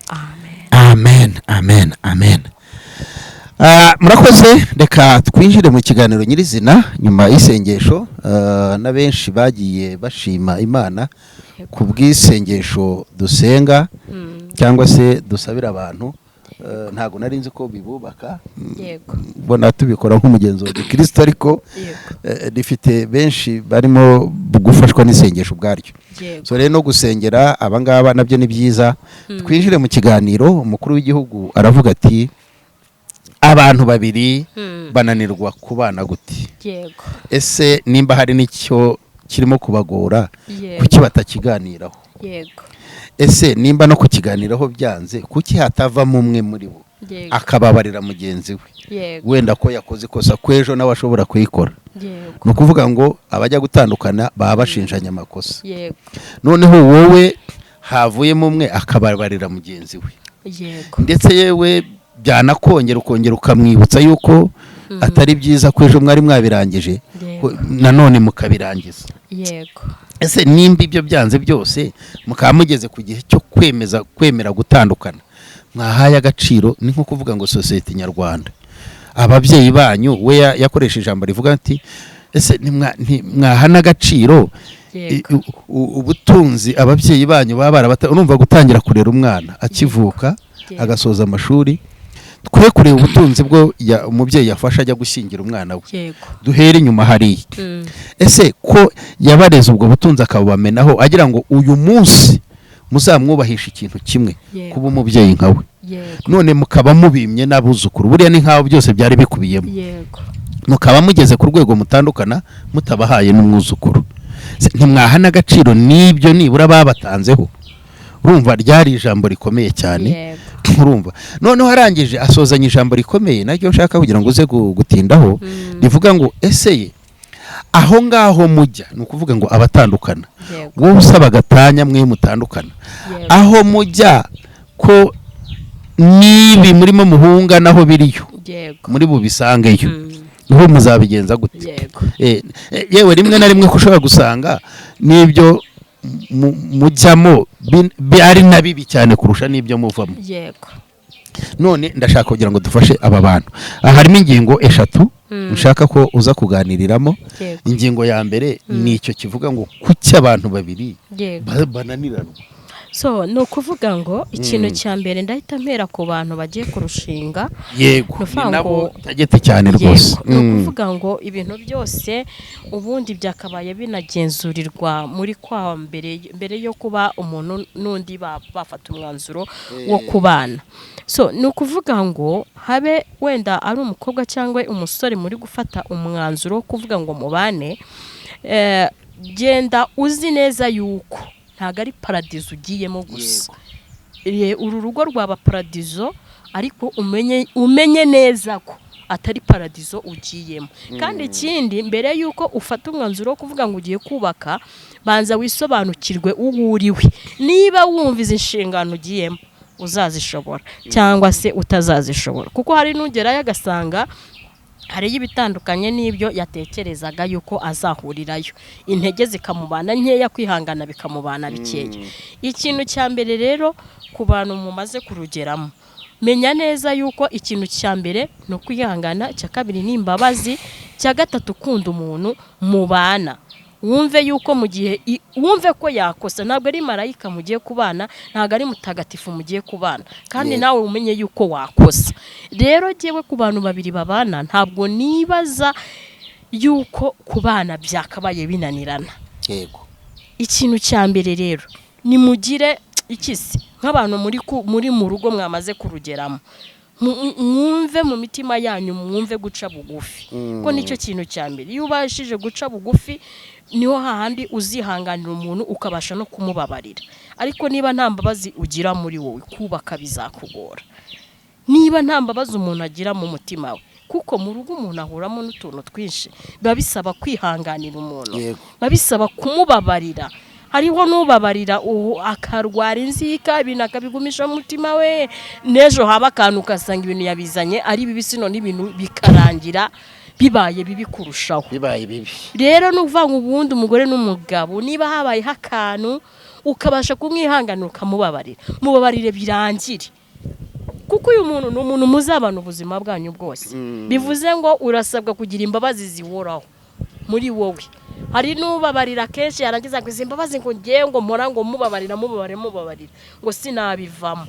Amen. Amen, amen, amen. Murakoze. Reka twinjire mu kiganiro nyirizina nyuma y'isengesho. Na benshi bagiye bashima Imana ku bw'isengesho dusenga cyangwa se dusabira abantu. Ntabwo nari nzi ko bibubaka, mbona tubikora nk'umugenzo wa gikristo, ariko rifite benshi barimo gufashwa n'isengesho ubwaryo. So rero no gusengera abangaba nabyo ni byiza. Twinjire mu kiganiro. Umukuru w'igihugu aravuga ati: "Abantu babiri bananirwa kubana gute?" Ese nimba hari n'icyo kirimo kubagora, kuki batakiganiraho? Ese nimba no kukiganiraho byanze, kuki hatavamo umwe muri bo akababarira mugenzi we, wenda ko yakoze ikosa, ko ejo nawe ashobora kuyikora? Ni ukuvuga ngo abajya gutandukana baba bashinjanya amakosa. Noneho wowe havuyemo umwe akababarira mugenzi we, ndetse yewe byanakongera ukongera ukamwibutsa yuko Atari byiza ko ejo mwari mwabirangije, nanone mukabirangiza. Ese nimba ibyo byanze byose, mukaba mugeze ku gihe cyo kwemeza, kwemera gutandukana, mwahaye agaciro? Ni nko kuvuga ngo sosiyete nyarwanda, ababyeyi banyu, we yakoresha ijambo rivuga ati: "Ese ntimwahana agaciro ubutunzi ababyeyi banyu baba barabata?" Urumva, gutangira kurera umwana akivuka, agasoza amashuri, twe kureba ubutunzi bwo umubyeyi yafashe ajya gushyingira umwana we. Duhere inyuma hariya. Ese ko yabareze, ubwo butunzi akabubamenaho agira ngo uyu munsi muzamwubahishe ikintu kimwe, kuba umubyeyi nka we, none mukaba mubimye n'abuzukuru, buriya ni nk'aho byose byari bikubiyemo, mukaba mugeze ku rwego mutandukana mutabahaye n'umwuzukuru, ntimwaha n'agaciro n'ibyo nibura babatanzeho? Urumva ryari ijambo rikomeye cyane. Urumva, noneho arangije asozanya ijambo rikomeye naryo nshaka kugira ngo uze gutindaho, rivuga ngo: "Ese ye aho ngaho mujya?" Ni ukuvuga ngo abatandukana, wowe usaba agatanya, mwe mutandukana, aho mujya ko n'ibi murimo muhunga naho biriyo, muri bubisangeyo, niho muzabigenza gute? Yewe rimwe na rimwe ko ushobora gusanga n'ibyo mujyamo ari na bibi cyane kurusha n'ibyo muvamo. None ndashaka kugira ngo dufashe aba bantu. Aha harimo ingingo eshatu nshaka ko uza kuganiriramo. Ingingo ya mbere ni icyo kivuga ngo: kuki abantu babiri bananiranwa? So ni ukuvuga ngo ikintu cya mbere, ndahita mpera ku bantu bagiye kurushinga. Yego, Ni ni ukuvuga nabo target cyane rwose. Yego, ni ukuvuga ngo ibintu byose ubundi byakabaye binagenzurirwa muri kwa mbere, mbere yo kuba umuntu n'undi bafata umwanzuro wo kubana. So ni ukuvuga ngo habe wenda ari umukobwa cyangwa umusore muri gufata umwanzuro wo kuvuga ngo mubane, genda uzi neza yuko ntabwo ari paradizo ugiyemo gusa. Uru rugo rwaba paradizo, ariko umenye neza ko atari paradizo ugiyemo. Kandi ikindi, mbere y'uko ufata umwanzuro wo kuvuga ngo ugiye kubaka, banza wisobanukirwe uwo uriwe, niba wumva izi nshingano ugiyemo uzazishobora cyangwa se utazazishobora, kuko hari n'ugerayo agasanga hariyo ibitandukanye n'ibyo yatekerezaga yuko azahurirayo, intege zikamubana nkeya, kwihangana bikamubana bikeya. Ikintu cya mbere rero, ku bantu mumaze kurugeramo, menya neza yuko ikintu cya mbere ni ukwihangana, icya kabiri ni imbabazi, icya gatatu ukunda umuntu mubana, wumve yuko mu gihe wumve ko yakosa, ntabwo ari marayika mugiye kubana, ntabwo ari mutagatifu mugiye kubana, kandi nawe umenye yuko wakosa. Rero jyewe ku bantu babiri babana, ntabwo nibaza yuko kubana byakabaye binanirana. Ikintu cya mbere rero, nimugire ikisi nk'abantu muri mu rugo mwamaze kurugeramo, mwumve mu mitima yanyu, mwumve guca bugufi, ko nicyo kintu cya mbere. Iyo ubashije guca bugufi, niho hahandi uzihanganira umuntu, ukabasha no kumubabarira. Ariko niba nta mbabazi ugira muri wowe, kubaka bizakugora. Niba nta mbabazi umuntu agira mu mutima we, kuko mu rugo umuntu ahuramo n'utuntu twinshi, biba bisaba kwihanganira umuntu, biba bisaba kumubabarira. Hariho n'ubabarira ubu akarwara inzika, ibintu akabigumisha mu mutima we, n'ejo haba akantu ugasanga ibintu yabizanye ari bibisi, none ibintu bikarangira bibaye bibi kurushaho. Bibaye bibi. Rero ni ukuvuga ngo ubundi umugore n'umugabo, niba habayeho akantu ukabasha kumwihanganira, ukamubabarira, mubabarire birangire, kuko uyu muntu ni umuntu muzabana ubuzima bwanyu bwose. Bivuze ngo urasabwa kugira imbabazi zihoraho muri wowe. Hari n'ubabarira kenshi, yarangiza ngo izi mbabazi ngo ngewe ngo mpora ngo mubabarira, mubabarira, mubabarira, ngo sinabivamo.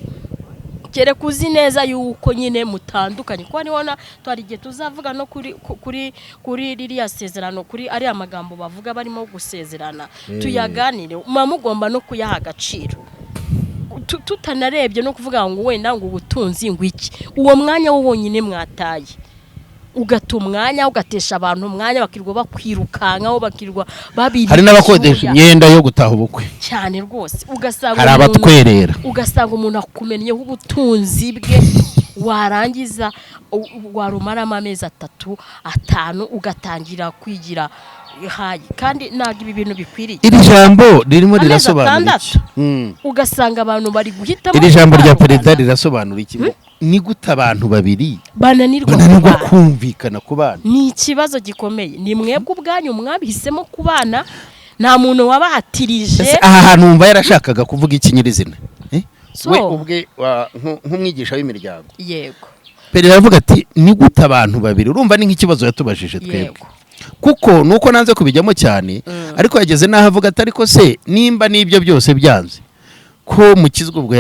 Kereka uzi neza yuko nyine mutandukanye, kuko niho na twari igihe tuzavuga no kuri ririya sezerano, kuri ariya magambo bavuga barimo gusezerana, tuyaganire. Muba mugomba no kuyaha agaciro. Tutanarebye no kuvuga ngo wenda ngo ubutunzi ngo iki, uwo mwanya wo wonyine mwataye, ugata umwanya, ugatesha abantu umwanya, bakirirwa bakwirukankaho, bakirwa babiri. Hari n'abakodesha imyenda yo gutaha ubukwe. Cyane rwose, ugasanga Hari abatwerera. Ugasanga umuntu akumenyeho ubutunzi bwe, warangiza warumaramo amezi 3, 5, ugatangira kwigira. Hayi, kandi ntabwo ibi bintu bikwiriye. Iri jambo ririmo Amezi rirasobanura 6. iki? Ugasanga abantu bari guhitamo Iri jambo rya gutandukana. perezida rirasobanura iki? Ngo ni gute abantu babiri bananirwa bananirwa kubana? Kumvikana ku bana. Ni ikibazo gikomeye. Ni mwebwe ubwanyu mwabihisemo kubana, nta muntu wabahatirije. Ese aha hantu wumva yarashakaga kuvuga iki nyirizina? Eh? So- We ubwe nk'umwigisha w'imiryango, Yego. Perezida aravuga ati: "Ni gute abantu babiri?" Urumva ni nk'ikibazo yatubajije twebwe, kuko nuko nanze kubijyamo cyane, ariko yageze n'aho avuga ati: "Ariko se nimba n'ibyo byose byanze," ko mukizwa ubwo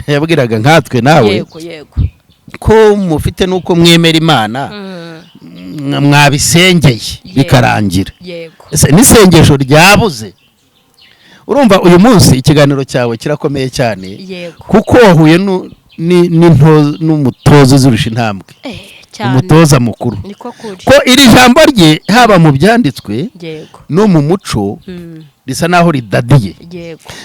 yabwiraga nkatwe nawe, yego yego ko mufite n'uko mwemera Imana, mwabisengeye bikarangira. Ese n'isengesho ryabuze? Urumva uyu munsi ikiganiro cyawe kirakomeye cyane, kuko wahuye n'umutoza uzirusha intambwe, Cyane. umutoza mukuru, Niko kuri. ko iri jambo rye, haba mu byanditswe no mu muco, risa naho ridadiye.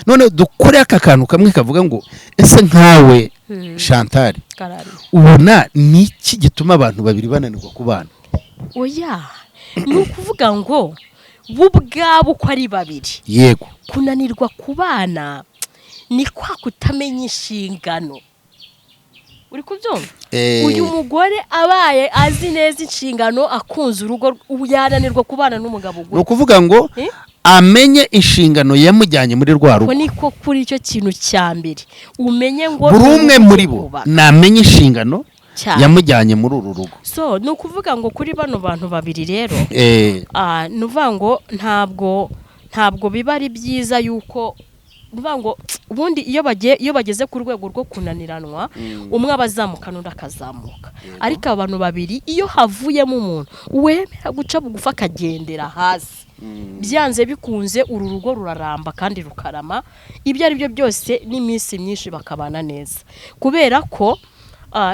None dukore aka kantu kamwe kavuga ngo: ese nkawe, Chantal, Karame. ubona ni iki gituma abantu babiri bananirwa kubana? Oya, ni ukuvuga ngo bo ubwabo uko ari babiri, kunanirwa kubana ni kwa kutamenya inshingano. Uri kubyumva? Uyu mugore abaye azi neza inshingano, akunze urugo, ubu yananirwa kubana n'umugabo Ni gute? ukuvuga ngo Eh? amenye inshingano yamujyanye muri rwa Ko rugo. niko kuri icyo kintu cya mbere, umenye ngo Buri umwe muri bo kubaka. namenye inshingano Cyane. yamujyanye muri uru rugo. So ni ukuvuga ngo kuri bano bantu babiri rero, ni ukuvuga ngo ntabwo biba ari byiza yuko, ni ukuvuga ngo ubundi iyo bageze ku rwego rwo kunaniranwa, umwe aba azamuka n'undi akazamuka. Ariko aba bantu babiri, iyo havuyemo umuntu wemera guca bugufi akagendera hasi, byanze bikunze uru rugo ruraramba kandi rukarama ibyo ari byo byose n'iminsi myinshi, bakabana neza, kubera ko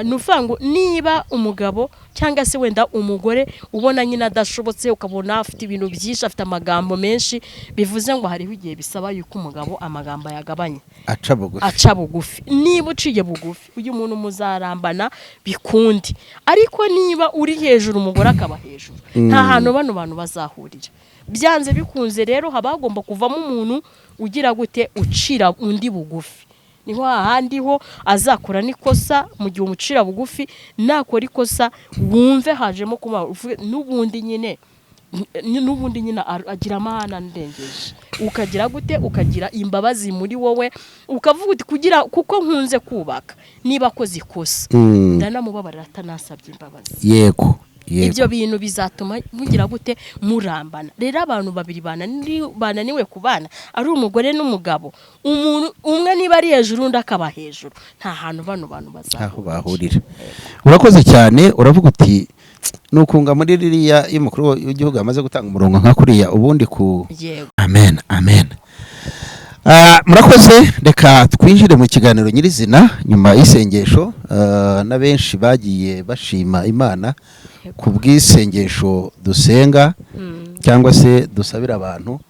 ni ukuvuga ngo niba umugabo cyangwa se wenda umugore ubona nyine adashobotse, ukabona afite ibintu byinshi, afite amagambo menshi, bivuze ngo hariho igihe bisaba yuko umugabo amagambo ayagabanya, aca bugufi. Aca bugufi. Niba uciye bugufi, uyu muntu muzarambana bikundi. Ariko niba uri hejuru, umugore akaba hejuru, nta hantu bano bantu bazahurira byanze bikunze. Rero haba hagomba kuvamo umuntu ugira gute? Ucira undi bugufi. Niho hahandi ho azakora n'ikosa. Mu gihe umucira bugufi, nakora ikosa wumve hajemo kuba uvuge, n'ubundi nyine agira amahane andengeje, ukagira gute? Ukagira imbabazi muri wowe, ukavuga uti: "Kugira kuko nkunze kubaka, niba akoze ikosa, ndanamubabarira atanasabye imbabazi." yego yego Ibyo bintu bizatuma mugira gute? Murambana. Rero abantu babiri bananiwe kubana, ari umugore n'umugabo, umuntu umwe niba ari hejuru undi akaba hejuru, nta hantu bano bantu aho bazahurira. Bahurira. Urakoze cyane. Uravuga uti nukunga muri ririya iyo umukuru w'igihugu amaze gutanga umurongo nka kuriya, ubundi ku Amen, amen. Murakoze. Reka twinjire mu kiganiro nyirizina nyuma y'isengesho. Na benshi bagiye bashima Imana ku bw'isengesho dusenga cyangwa se dusabira abantu.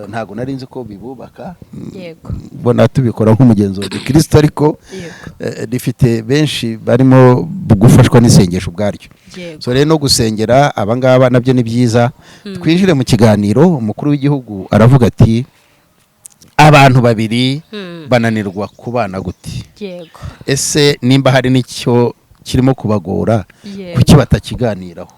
Ntabwo nari nzi ko bibubaka. Mbona tubikora nk'umugenzo wa gikristo, ariko rifite benshi barimo gufashwa n'isengesho ubwaryo. So rero no gusengera abangaba nabyo ni byiza. Twinjire mu kiganiro. Umukuru w'igihugu aravuga ati: "Abantu babiri bananirwa kubana gute?" Ese nimba hari n'icyo kirimo kubagora, kuki batakiganiraho?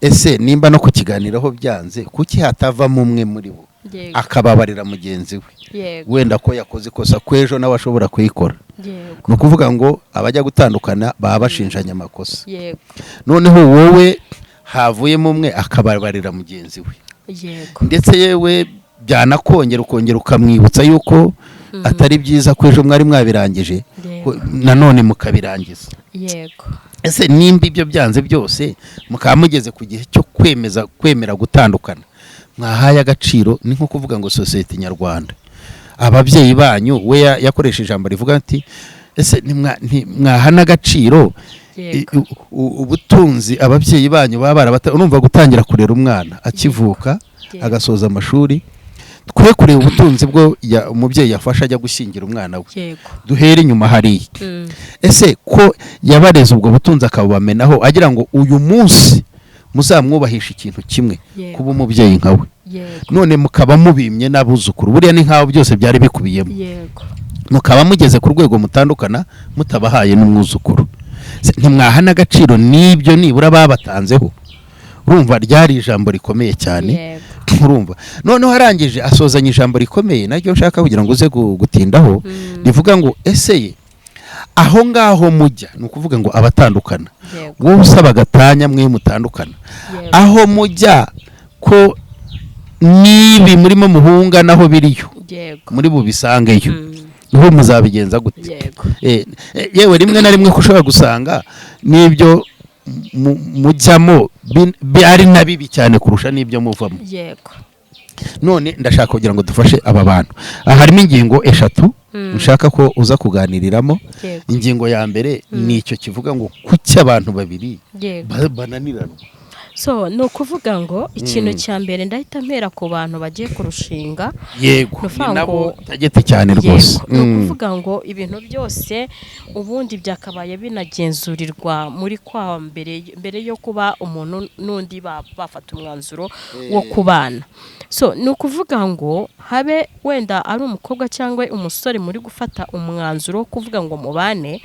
Ese nimba no kukiganiraho byanze, kuki hatavamo umwe muri bo akababarira mugenzi we, wenda ko yakoze ikosa, ko ejo nawe ashobora kuyikora? Ni ukuvuga ngo abajya gutandukana baba bashinjanya amakosa. Noneho wowe havuyemo umwe akababarira mugenzi we, ndetse yewe byanakongera ukongera ukamwibutsa yuko atari byiza, ko ejo mwari mwabirangije, ko nanone mukabirangiza. Ese nimba ibyo byanze byose, mukaba mugeze ku gihe cyo kwemeza kwemera gutandukana, mwahaye agaciro? Ni nko kuvuga ngo sosiyete nyarwanda, ababyeyi banyu, we yakoresheje ijambo rivuga ati: "Ese ntimwahana agaciro ubutunzi ababyeyi banyu baba barabata?" Urumva gutangira kurera umwana akivuka, agasoza amashuri, twe kureba ubutunzi bwo umubyeyi yafashe ajya gushyingira umwana we, duhere inyuma hariya. Ese ko yabareze ubwo butunzi akabubamenaho agira ngo uyu munsi Muzamwubahisha ikintu kimwe, Yego. kuba umubyeyi nkawe. None mukaba mubimye n'abuzukuru, buriya ni nk'aho byose byari bikubiyemo. Mukaba mugeze ku rwego mutandukana mutabahaye n'umwuzukuru. Se, ntimwaha n'agaciro n'ibyo nibura babatanzeho? Urumva ryari ijambo rikomeye cyane. Urumva noneho arangije asozanya ijambo rikomeye naryo nshaka kugira ngo uze gutindaho, rivuga ngo: ese ye aho ngaho mujya, ni ukuvuga ngo abatandukana, wowe usaba agatanya, mwe mutandukana, aho mujya ko n'ibi murimo muhunga naho biriyo, muri bubisangeyo, niho muzabigenza gute? Yewe rimwe na rimwe ko ushobora gusanga n'ibyo mujyamo ari na bibi cyane kurusha n'ibyo muvamo. None ndashaka kugira ngo dufashe aba bantu. Aha harimo ingingo eshatu nshaka ko uza kuganiriramo. Ingingo ya mbere ni icyo kivuga ngo kuki abantu babiri bananiranwa? So ni ukuvuga ngo ikintu cya mbere, ndahita mpera ku bantu bagiye kurushinga. Yego, Ni ni ukuvuga nabo ngo- target cyane rwose. Yego, ni ukuvuga ngo ibintu byose ubundi byakabaye binagenzurirwa muri kwa mbere, mbere yo kuba umuntu n'undi bafata umwanzuro wo kubana. So ni ukuvuga ngo habe wenda ari umukobwa cyangwa umusore muri gufata umwanzuro wo kuvuga ngo mubane,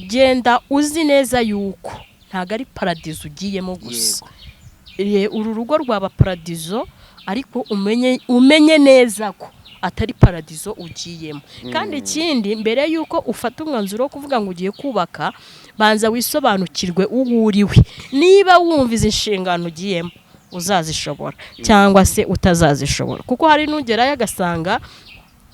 genda uzi neza yuko ntabwo ari paradizo ugiyemo gusa. Uru rugo rwaba paradizo, ariko umenye neza ko atari paradizo ugiyemo. Kandi ikindi, mbere y'uko ufata umwanzuro wo kuvuga ngo ugiye kubaka, banza wisobanukirwe uwo uriwe, niba wumva izi nshingano ugiyemo uzazishobora cyangwa se utazazishobora, kuko hari n'ugerayo agasanga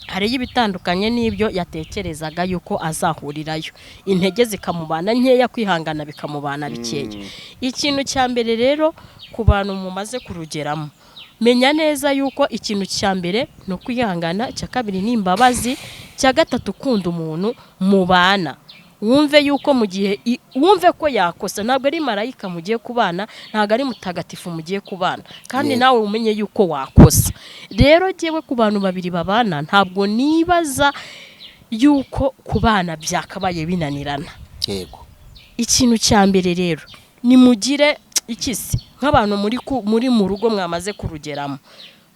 hariyo ibitandukanye n'ibyo yatekerezaga yuko azahurirayo, intege zikamubana nkeya, kwihangana bikamubana bikeya. Ikintu cya mbere rero, ku bantu mumaze kurugeramo, menya neza yuko ikintu cya mbere ni ukwihangana, icya kabiri ni imbabazi, icya gatatu ukunda umuntu mubana, wumve yuko mu gihe wumve ko yakosa, ntabwo ari marayika mugiye kubana, ntabwo ari mutagatifu mugiye kubana, kandi nawe umenye yuko wakosa. Rero jyewe ku bantu babiri babana, ntabwo nibaza yuko kubana byakabaye binanirana. Ikintu cya mbere rero, nimugire ikisi nk'abantu muri mu rugo mwamaze kurugeramo,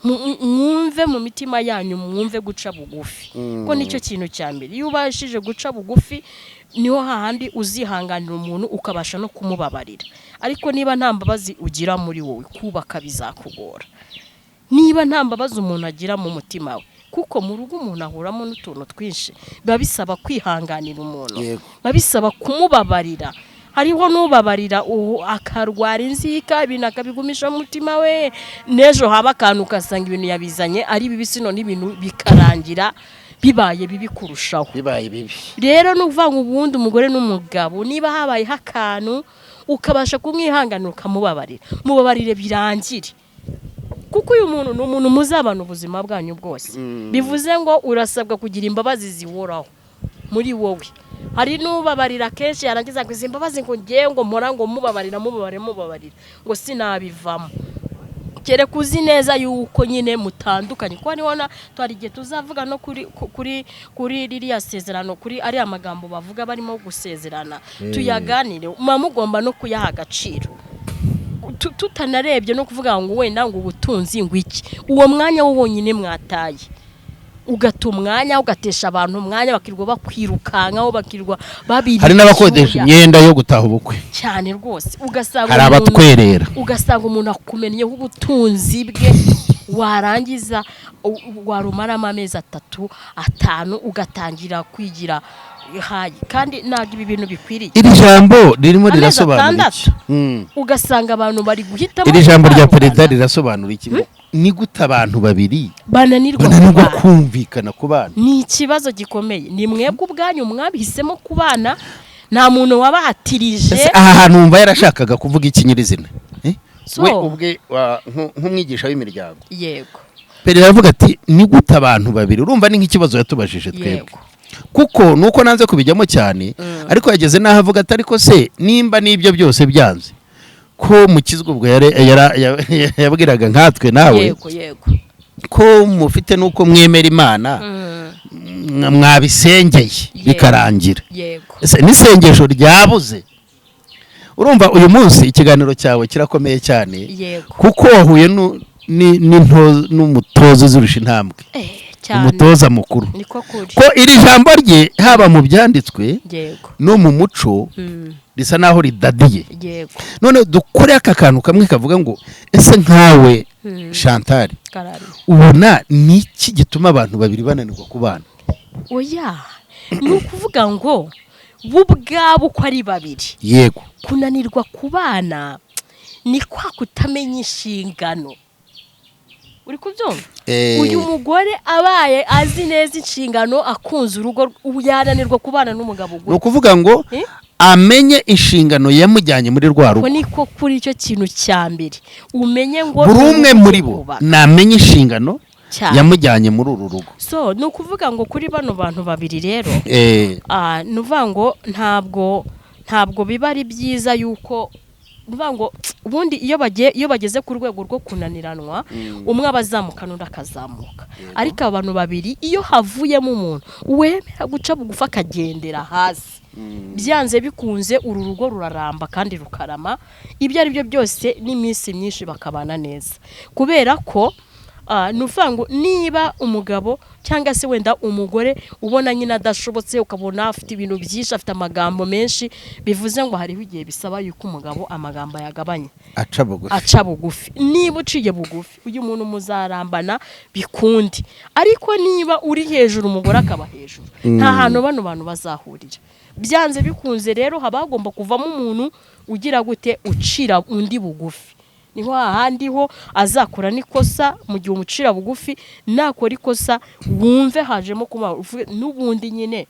mwumve mu mitima yanyu, mwumve guca bugufi, ko nicyo kintu cya mbere. Iyo ubashije guca bugufi, niho hahandi uzihanganira umuntu, ukabasha no kumubabarira. Ariko niba nta mbabazi ugira muri wowe, kubaka bizakugora. Niba nta mbabazi umuntu agira mu mutima we, kuko mu rugo umuntu ahuramo n'utuntu twinshi, biba bisaba kwihanganira umuntu, biba bisaba kumubabarira. Hariho n'ubabarira ubu akarwara inzika, ibintu akabigumisha mu mutima we, n'ejo haba akantu ugasanga ibintu yabizanye ari bibisi, none ibintu bikarangira bibaye bibi kurushaho. Bibaye bibi. Rero ni ukuvuga ngo ubundi umugore n'umugabo, niba habayeho akantu ukabasha kumwihanganira, ukamubabarira, mubabarire birangire, kuko uyu muntu ni umuntu muzabana ubuzima bwanyu bwose. Bivuze ngo urasabwa kugira imbabazi zihoraho muri wowe. Hari n'ubabarira kenshi, yarangiza ngo izi mbabazi ngo ngewe ngo mpora ngo mubabarira, mubabarira, mubabarira, ngo sinabivamo. Kereka uzi neza yuko nyine mutandukanye, kuko niho na twari igihe tuzavuga no kuri ririya sezerano, kuri ariya magambo bavuga barimo gusezerana, tuyaganire. Muba mugomba no kuyaha agaciro. Tutanarebye no kuvuga ngo wenda ngo ubutunzi ngo iki, uwo mwanya wo wonyine mwataye, ugata umwanya, ugatesha abantu umwanya, bakirwa bakwirukankaho, bakirwa babiri. Hari n'abakodesha imyenda yo gutaha ubukwe. Cyane rwose, ugasanga Hari abatwerera. Ugasanga umuntu akumenyeho ubutunzi bwe, warangiza warumaramo amezi 3, 5, ugatangira kwigira hayi, kandi ntabwo ibi bintu bikwiriye. Iri jambo ririmo Amezi rirasobanura 6. iki? Ugasanga abantu bari guhitamo Iri jambo rya gutandukana. perezida rirasobanura iki? Ni gute abantu babiri bananirwa bananirwa kubana? kumvikana ku bana? Ni ikibazo gikomeye. Ni mwebwe ubwanyu mwabihisemo kubana, nta muntu wabahatirije. Ese aha hantu wumva yarashakaga kuvuga iki nyirizina? Eh? So- We ubwe nk'umwigisha w'imiryango, perezida aravuga ati: ni gute abantu babiri? Urumva ni nk'ikibazo yatubajije twebwe, kuko nuko nanze kubijyamo cyane, ariko yageze n'aho avuga ati: ariko se nimba n'ibyo byose byanze, ko mukizwa, ubwo yabwiraga nkatwe nawe, yego yego ko mufite n'uko mwemera Imana, mwabisengeye bikarangira. Ese n'isengesho ryabuze? Urumva, uyu munsi ikiganiro cyawe kirakomeye cyane, kuko wahuye n'umutoza uzirusha intambwe, Cyane. umutoza mukuru, Niko kuri. ko iri jambo rye, haba mu byanditswe no mu muco, risa naho ridadiye. None dukore aka kantu kamwe kavuga ngo: ese nkawe, Chantal, Karame. ubona ni iki gituma abantu babiri bananirwa kubana? Oya, ni ukuvuga ngo bo ubwabo uko ari babiri, kunanirwa kubana ni kwa kutamenya inshingano. Uri kubyumva? Uyu mugore abaye azi neza inshingano, akunze urugo, ubu yananirwa kubana n'umugabo Ni gute? ukuvuga ngo Eh? amenye inshingano yamujyanye muri rwa Ko rugo. niko kuri icyo kintu cya mbere, umenye ngo Buri umwe muri bo kubaka. namenye inshingano Cyane. yamujyanye muri uru rugo. So ni ukuvuga ngo kuri bano bantu babiri rero, ni ukuvuga ngo ntabwo biba ari byiza yuko, ni ukuvuga ngo ubundi iyo bageze ku rwego rwo kunaniranwa, umwe aba azamuka n'undi akazamuka. Ariko aba bantu babiri, iyo havuyemo umuntu wemera guca bugufi akagendera hasi, byanze bikunze uru rugo ruraramba kandi rukarama, ibyo ari byo byose, n'iminsi myinshi bakabana neza. Kubera ko ni ukuvuga ngo niba umugabo cyangwa se wenda umugore ubona nyine adashobotse, ukabona afite ibintu byinshi, afite amagambo menshi, bivuze ngo hariho igihe bisaba yuko umugabo amagambo ayagabanya, Aca bugufi. Aca bugufi. Niba uciye bugufi, uyu muntu muzarambana bikunde. Ariko niba uri hejuru, umugore akaba hejuru, nta hantu bano bantu bazahurira byanze bikunze. Rero haba hagomba kuvamo umuntu ugira gute? Ucira undi bugufi. Niho hahandi ho azakora n'ikosa. Mu gihe umucira bugufi, nakora ikosa wumve hajemo kuba uvuge, n'ubundi nyine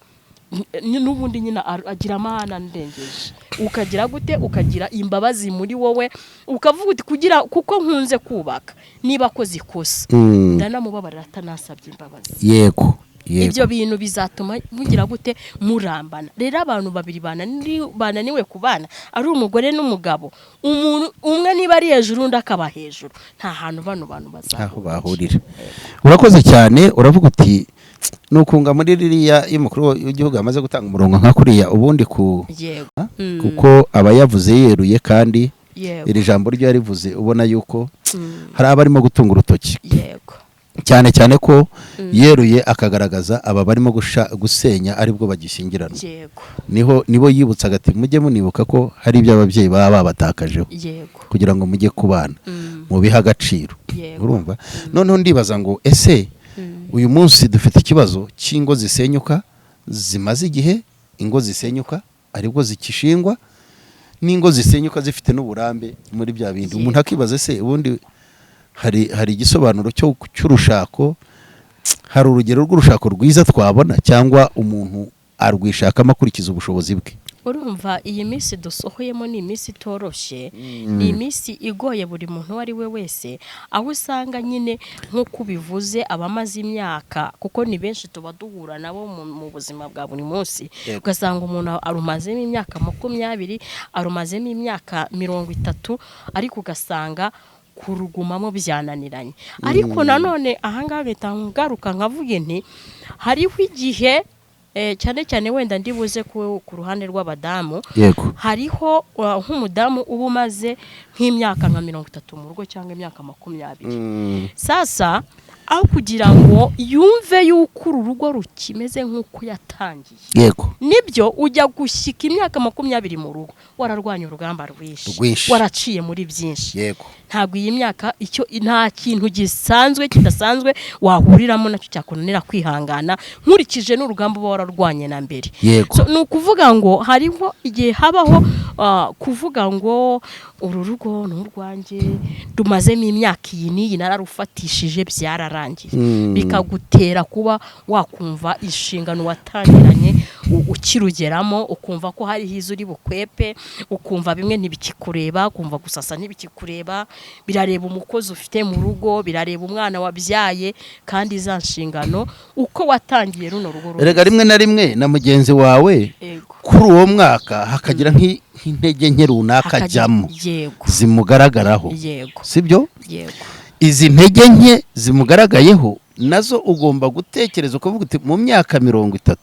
agira amahane andengeje, ukagira gute? Ukagira imbabazi muri wowe, ukavuga uti kugira kuko nkunze kubaka, niba akoze ikosa ndanamubabarira atanasabye imbabazi. yego yego Ibyo bintu bizatuma mugira gute? Murambana. Rero abantu babiri bananiwe kubana, ari umugore n'umugabo, umuntu umwe niba ari hejuru undi akaba hejuru, nta hantu bano bantu Aho bazahurira. bahurira. Urakoze cyane. Uravuga uti nukunga muri ririya y'umukuru w'igihugu amaze gutanga umurongo nka kuriya, ubundi ku kuko aba yavuze yeruye, kandi iri jambo ryo yarivuze ubona yuko hari abarimo gutunga urutoki, cyane cyane ko yeruye akagaragaza aba barimo gusenya aribwo bagishyingiranwa. Niho nibo yibutsaga ati: "Mujye munibuka ko hari ibyo ababyeyi baba babatakajeho kugira ngo mujye kubana, mubihe agaciro." Urumva, noneho ndibaza ngo ese uyu munsi dufite ikibazo cy'ingo zisenyuka zimaze igihe, ingo zisenyuka aribwo zikishingwa, n'ingo zisenyuka zifite n'uburambe muri bya bindi? Umuntu akibaza: ese ubundi hari igisobanuro cy'urushako, hari urugero rw'urushako rwiza twabona, cyangwa umuntu arwishakamo akurikiza ubushobozi bwe? Urumva, iyi minsi dusohoyemo ni iminsi itoroshye, ni iminsi igoye buri muntu uwo ari we wese, aho usanga nyine nk'uko ubivuze, abamaze imyaka, kuko ni benshi tuba duhura nabo mu buzima bwa buri munsi, ugasanga umuntu arumazemo imyaka 20, arumazemo imyaka 30, ariko ugasanga kurugumamo byananiranye. Ariko nanone ahangaha mpita ngaruka nkavuga nti hariho igihe, cyane cyane wenda ndibuze ku ruhande rw'abadamu, hariho nk'umudamu uba umaze nk'imyaka nka 30 mu rugo cyangwa imyaka 20. Sasa aho kugira ngo yumve yuko uru rugo rukimeze nk'uko yatangiye, nibyo, ujya gushyika imyaka 20 mu rugo wararwanya urugamba rwinshi, Rwinshi. waraciye muri byinshi. Ntabwo iyi myaka icyo nta kintu gisanzwe kidasanzwe wahuriramo nacyo cyakunanira kwihangana, nkurikije n'urugamba uba wararwanye na mbere. So, ni ukuvuga ngo hariho igihe habaho kuvuga ngo uru rugo ni urwanjye, rumazemo imyaka iyi n'iyi, nararufatishije, byararangiye. Bikagutera kuba wakumva inshingano watangiranye ukirugeramo, ukumva ko hariho izo uri bukwepe, ukumva bimwe ntibikikureba, ukumva gusasa ntibikikureba, birareba umukozi ufite mu rugo, birareba umwana wabyaye, kandi za nshingano uko watangiye runo rugo rumeze. Erega rimwe na rimwe na mugenzi wawe kuri uwo mwaka hakagira nk'intege nke runaka ajyamo zimugaragaraho, sibyo? Yego. Izi ntege nke zimugaragayeho Nazo ugomba gutekereza ukavuga uti mu myaka 30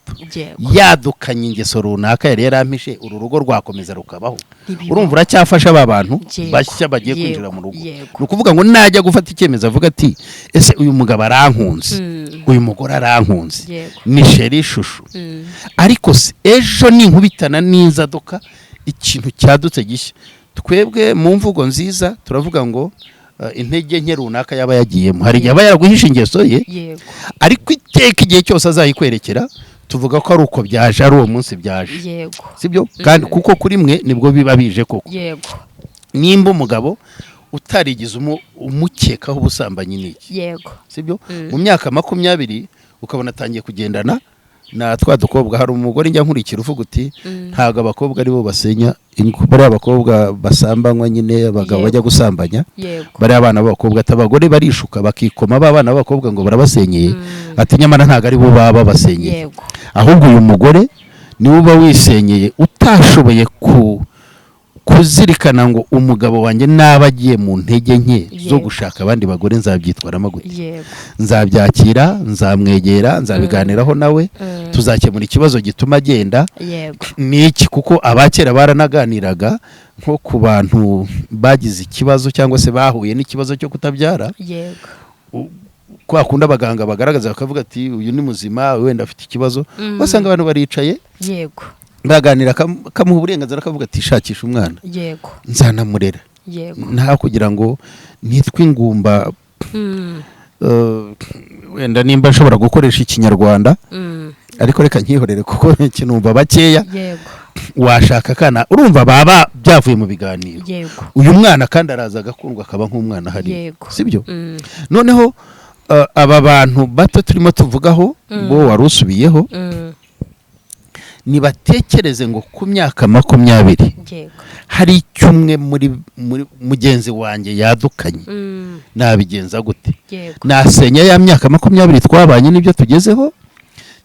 yadukanye ingeso runaka yari yarampishe, uru rugo rwakomeza rukabaho? Ntibibaho. Urumva uracyafasha ba bantu bashya bagiye kwinjira mu rugo. Ni ukuvuga ngo najya gufata icyemezo avuga ati ese uyu mugabo arankunze, uyu mugore arankunze, ni chéri, chouchou, ariko se ejo ninkubitana n'inzaduka, ikintu cyadutse gishya? Twebwe mu mvugo nziza turavuga ngo intege nke runaka yaba yagiyemo, hari igihe aba yaraguhisha ingeso ye, ariko iteka igihe cyose azayikwerekera tuvuga ko ari uko byaje, ari uwo munsi byaje. Sibyo? Kandi kuko kuri mwe nibwo biba bije koko. Nimba umugabo utarigeze umukekaho ubusambanyi n'iki, sibyo, mu myaka 20 ukabona atangiye kugendana na twa dukobwa. Hari umugore njya nkurikira uvuga uti ntabwo abakobwa aribo basenya ingo, bariya abakobwa basambanywa nyine, abagabo bajya gusambanya bariya abana b'abakobwa, ati abagore barishuka bakikoma ba bana b'abakobwa ngo barabasenyeye, ati nyamara ntabwo ari bo baba babasenyeye, ahubwo uyu mugore niwe uba wisenyeye, utashoboye kuzirikana ngo umugabo wanjye naba agiye mu ntege nke zo gushaka abandi bagore nzabyitwaramo gute? Nzabyakira, nzamwegera, nzabiganiraho nawe, tuzakemura ikibazo gituma agenda? Ni iki? Kuko abakera baranaganiraga, nko ku bantu bagize ikibazo cyangwa se bahuye n'ikibazo cyo kutabyara, kwa kundi abaganga bagaragaza bakavuga ati uyu ni muzima, wenda afite ikibazo, basanga abantu baricaye baganira, akamuha uburenganzira, akavuga ati shakisha umwana, nzanamurera, nta kugira ngo nitwe ingumba. Wenda nimba nshobora gukoresha Ikinyarwanda, ariko reka nkihorere kuko kinumva bakeya. Washaka akana, urumva baba byavuye mu biganiro. Uyu mwana kandi araza agakundwa, akaba nk'umwana hariya, sibyo? Noneho aba bantu bato turimo tuvugaho, bo wari usubiyeho, nibatekereze ngo ku myaka 20 hari icyo umwe muri mugenzi wanjye yadukanye, nabigenza gute? Nasenya ya myaka 20 twabanye n'ibyo tugezeho,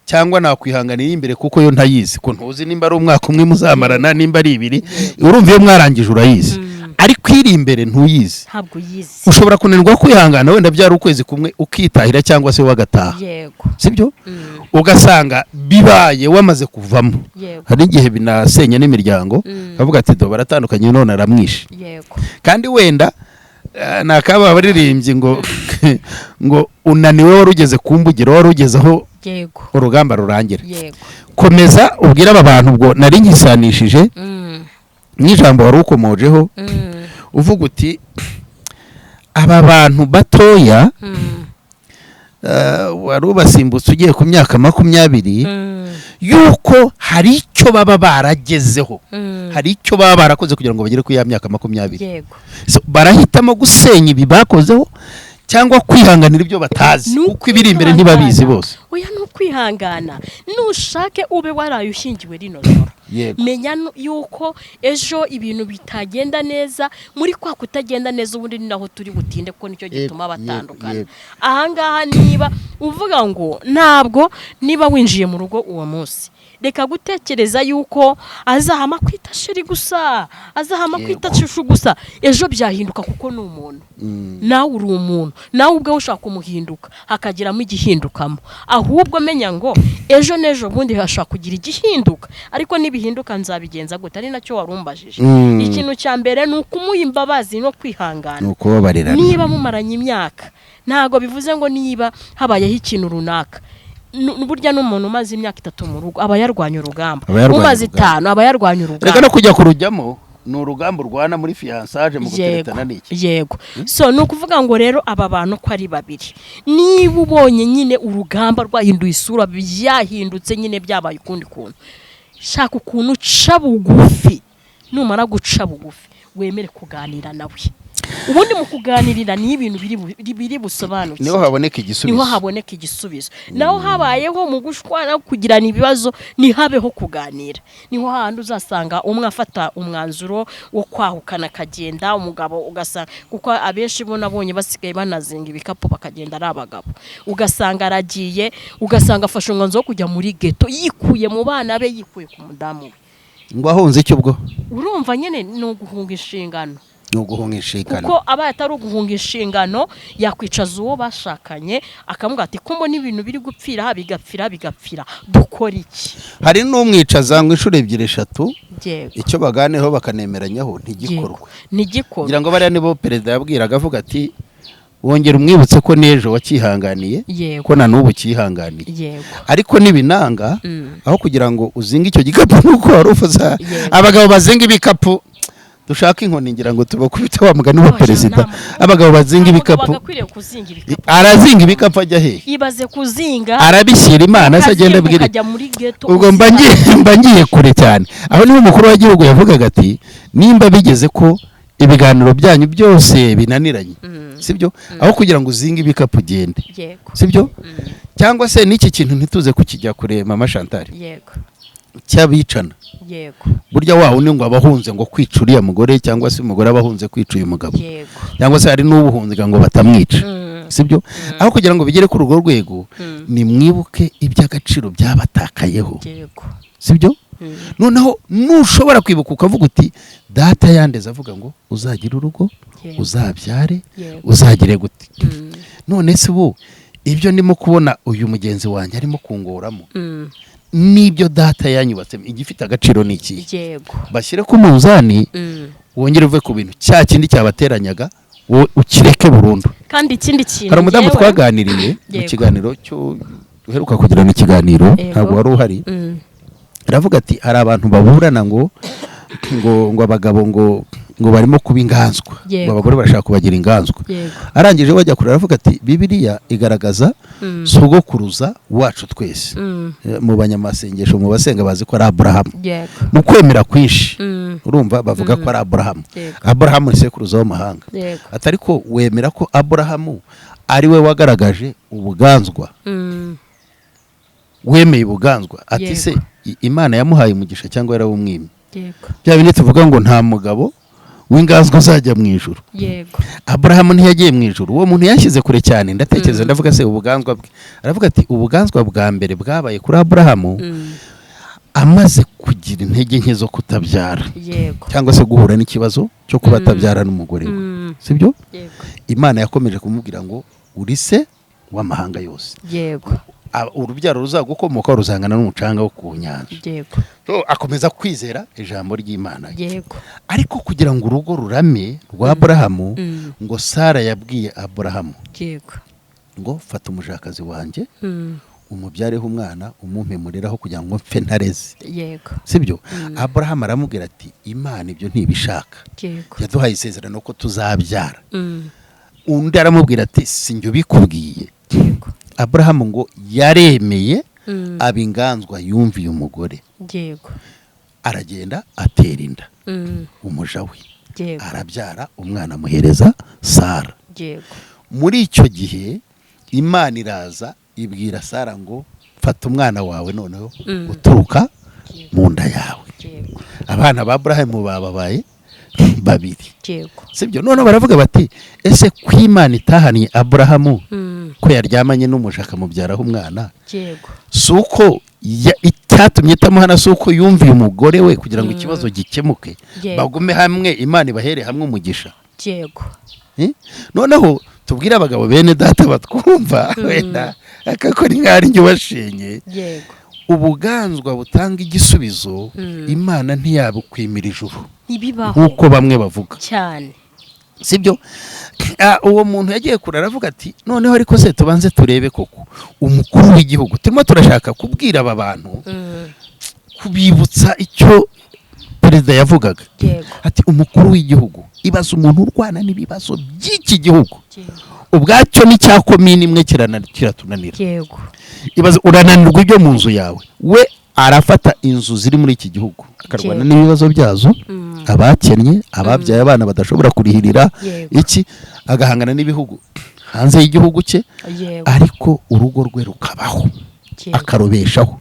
cyangwa nakwihanganira imbere kuko yo ntayizi, ko ntuzi nimba ari umwaka umwe muzamarana, nimba ari ibiri? Urumva iyo mwarangije urayizi, ariko iri imbere ntuyizi. Ntabwo uyizi. Ushobora kunanirwa kwihangana, wenda byari ukwezi kumwe ukitahira cyangwa se wagataha, sibyo? Ugasanga bibaye wamaze kuvamo. Hari igihe binasenya n'imiryango, kavuga ati do baratandukanye none aramwishe. Kandi wenda ni akaba abaririmbyi ngo unaniwe, wari ugeze ku mbugiro, wari ugeze aho urugamba rurangira. Komeza ubwire aba bantu, ubwo nari nkisanishije n'ijambo wari ukomojeho, uvuga uti aba bantu batoya, wari ubasimbutse ugiye ku myaka 20, yuko hari icyo baba baragezeho, hari icyo baba barakoze kugira ngo bagere kuri ya myaka 20. So, barahitamo gusenya ibi bakozeho cyangwa kwihanganira ibyo batazi, Ni kuko ibiri imbere ntibabizi ukwihangana. bose. Oya, ni ukwihangana. Nushake ube waraye ushyingiwe rino joro, menya yuko ejo ibintu bitagenda neza. Muri kwa kutagenda neza ubundi ni naho turi butinde, kuko nicyo gituma batandukana. Ahangaha niba uvuga ngo ntabwo, niba winjiye mu rugo uwo munsi, reka gutekereza yuko azahama kwita chéri gusa, azahama kwita chouchou gusa. Ejo byahinduka kuko ni umuntu, nawe uri umuntu, nawe ubwawe ushaka kumuhinduka hakagiramo igihindukamo. Ahubwo menya ngo ejo n'ejo bundi hashobora kugira igihinduka, ariko nibihinduka nzabigenza gute? Ari nacyo warumbajije. Ikintu cya mbere ni ukumuha imbabazi no kwihangana. Ni ukubabarirana. Niba mumaranye imyaka, ntabwo bivuze ngo niba habayeho ikintu runaka. Burya n'umuntu umaze imyaka 3 mu rugo aba yarwanya urugamba. Aba yarwanya Umaze urugamba. 5 aba yarwanya Reka urugamba. no kujya kurujyamo ni urugamba urwana muri fiançailles, mu guteretana n'iki. Yego. So ni ukuvuga ngo rero aba bantu ko ari babiri, niba ubonye nyine urugamba rwahinduye isura, byahindutse nyine, byabaye ukundi kuntu, shaka ukuntu uca bugufi. Numara guca bugufi, wemere kuganira nawe. Ubundi mu kuganirira niyo ibintu biri busobanuke, Niho haboneka igisubizo. Niho haboneka igisubizo. Naho habayeho mu gushwana, kugirana ibibazo, ntihabeho kuganira, niho hahandi uzasanga umwe afata umwanzuro wo kwahukana akagenda. Umugabo ugasanga, kuko abenshi bo nabonye basigaye banazinga ibikapu bakagenda ari abagabo, ugasanga aragiye, ugasanga afashe umwanzuro wo kujya muri ghetto, yikuye mu bana be, yikuye ku mudamu we. Ngo ahunze icyo ubwo? Urumva nyine ni uguhunga inshingano. Ni uguhunga inshingano. Kuko abaye atari uguhunga inshingano, yakwicaza uwo bashakanye akamubwira ati: "Ko mbona ibintu biri gupfira aha, bigapfira, bigapfira, dukora iki?" Hari n'umwicaza ngo inshuro ebyiri, eshatu, icyo baganiyeho bakanemeranyaho ntigikorwe. Ntigikorwe. Kugira ngo bariya nibo perezida yabwiraga avuga ati: "Wongera umwibutse ko n'ejo wakihanganiye, ko na n'ubu ukihanganiye, ariko nibinanga, aho kugira ngo uzinge icyo gikapu nk'uko wari uvuze, abagabo bazinga ibikapu, dushaka inkoni ngira ngo tubakubite wa mugani wa Oya, perezida." nta Abagabo bazinga nta mugabo ibikapu, bagakwiriye kuzinga ibikapu. Arazinga ibikapu ajya hehe? Ibaze kuzinga, Arabishyira Imana se, agenda ukazinga, abwira ukajya muri ghetto. Ubwo mba ngiye kure cyane. Aho niho umukuru w'igihugu yavugaga ati: "Nimba bigeze ko ibiganiro byanyu byose binaniranye, sibyo, aho kugira ngo uzinge ibikapu ugende, sibyo?" Cyangwa se n'iki kintu ntituze kukijya kure, mama Chantal, cy'abicana. Burya wa wundi ngo aba ahunze ngo kwica uriya mugore, cyangwa se umugore aba ahunze kwica uyu mugabo, cyangwa se hari n'ubuhunziga ngo batamwica, sibyo? Aho kugira ngo bigere kuri urwo rwego, nimwibuke iby'agaciro byabatakayeho, sibyo? Noneho nushobora kwibuka ukavuga uti: "Data yandeze avuga ngo uzagire urugo, uzabyare, uzagire gute." None se ubu ibyo ndimo kubona uyu mugenzi wanjye arimo kungoramo n'ibyo data yanyubatsemo, igifite agaciro ni ikihe? Bashyire ku munzani, wongere uve ku bintu cya kindi cyabateranyaga, wowe ukireke burundu. Kandi ikindi kintu, Hari umudamu twaganiriye mu kiganiro cyo uheruka kugirana ikiganiro, ntabwo wari uhari. Aravuga ati: "Hari abantu baburana ngo abagabo ngo barimo kuba inganzwa, ngo abagore barashaka kubagira inganzwa." Arangije bajya kure, aravuga ati: "Bibiliya igaragaza sogokuruza wacu twese." Mu banyamasengesho, mu basenga, bazi ko ari Aburahamu. Mu kwemera kwinshi, urumva bavuga ko ari Aburahamu. Aburahamu ni sekuruza w'amahanga. Atari ko wemera ko Aburahamu ari we wagaragaje ubuganzwa, wemeye ubuganzwa? Ati: "Se Imana yamuhaye umugisha cyangwa yarawumwimye?" Bya bindi tuvuga ngo nta mugabo w'inganzwa uzajya mu ijuru. Aburahamu ntiyagiye mu ijuru. Uwo muntu yashyize kure cyane. Ndatekereza, ndavuga se ubuganzwa bwe, aravuga ati: "Ubuganzwa bwa mbere bwabaye kuri Aburahamu amaze kugira intege nke zo kutabyara, cyangwa se guhura n'ikibazo cyo kuba atabyara n'umugore we, sibyo?" Imana yakomeje kumubwira ngo: "Uri se w'amahanga yose. Urubyaro ruzagukomokaho ruzangana n'umucanga wo ku nyanja." So, akomeza kwizera ijambo ry'Imana. Ariko kugira ngo urugo rurame rwa Aburahamu, ngo Sara yabwiye Aburahamu ngo: "Fata umujakazi wanjye, umubyareho umwana, umumpe mureraho kugira ngo mpfe ntareze, sibyo?" Aburahamu aramubwira ati: "Imana ibyo ntibishaka, yaduhaye isezerano ko tuzabyara." Undi aramubwira ati: "Si njye ubikubwiye." Aburahamu ngo yaremeye, aba inganzwa, yumviye umugore, aragenda atera inda umuja we, arabyara umwana, amuhereza Sara. Muri icyo gihe Imana iraza ibwira Sara ngo: "Fata umwana wawe noneho uturuka mu nda yawe." Abana ba Aburahamu bababaye babiri, sibyo? Noneho baravuga bati: "Ese ko Imana itahaniye Aburahamu ko yaryamanye n'umuja akamubyaraho umwana, si uko icyatumye itamuhana si uko yumviye umugore we kugira ngo ikibazo gikemuke, bagume hamwe, Imana ibahere hamwe umugisha?" Eh? Noneho tubwire abagabo bene data batwumva, wenda akakora inkari njye ubashenye, ubuganzwa butanga igisubizo, Imana ntiyabukwimira ijuru Ntibibaho. nk'uko bamwe bavuga, Cyane. sibyo? Uwo muntu yagiye kure, aravuga ati: "Noneho ariko se tubanze turebe koko umukuru w'igihugu." Turimo turashaka kubwira aba bantu, kubibutsa icyo perezida yavugaga. Ati: "Umukuru w'igihugu, ibaza umuntu urwana n'ibibazo by'iki gihugu ubwacyo n'icya komini imwe kiratunanira. Ibaze urananirwa ibyo mu nzu yawe, we arafata inzu ziri muri iki gihugu akarwana n'ibibazo byazo, abakennye, ababyaye abana badashobora kurihirira, iki, agahangana n'ibihugu hanze y'igihugu cye, ariko urugo rwe rukabaho, akarubeshaho.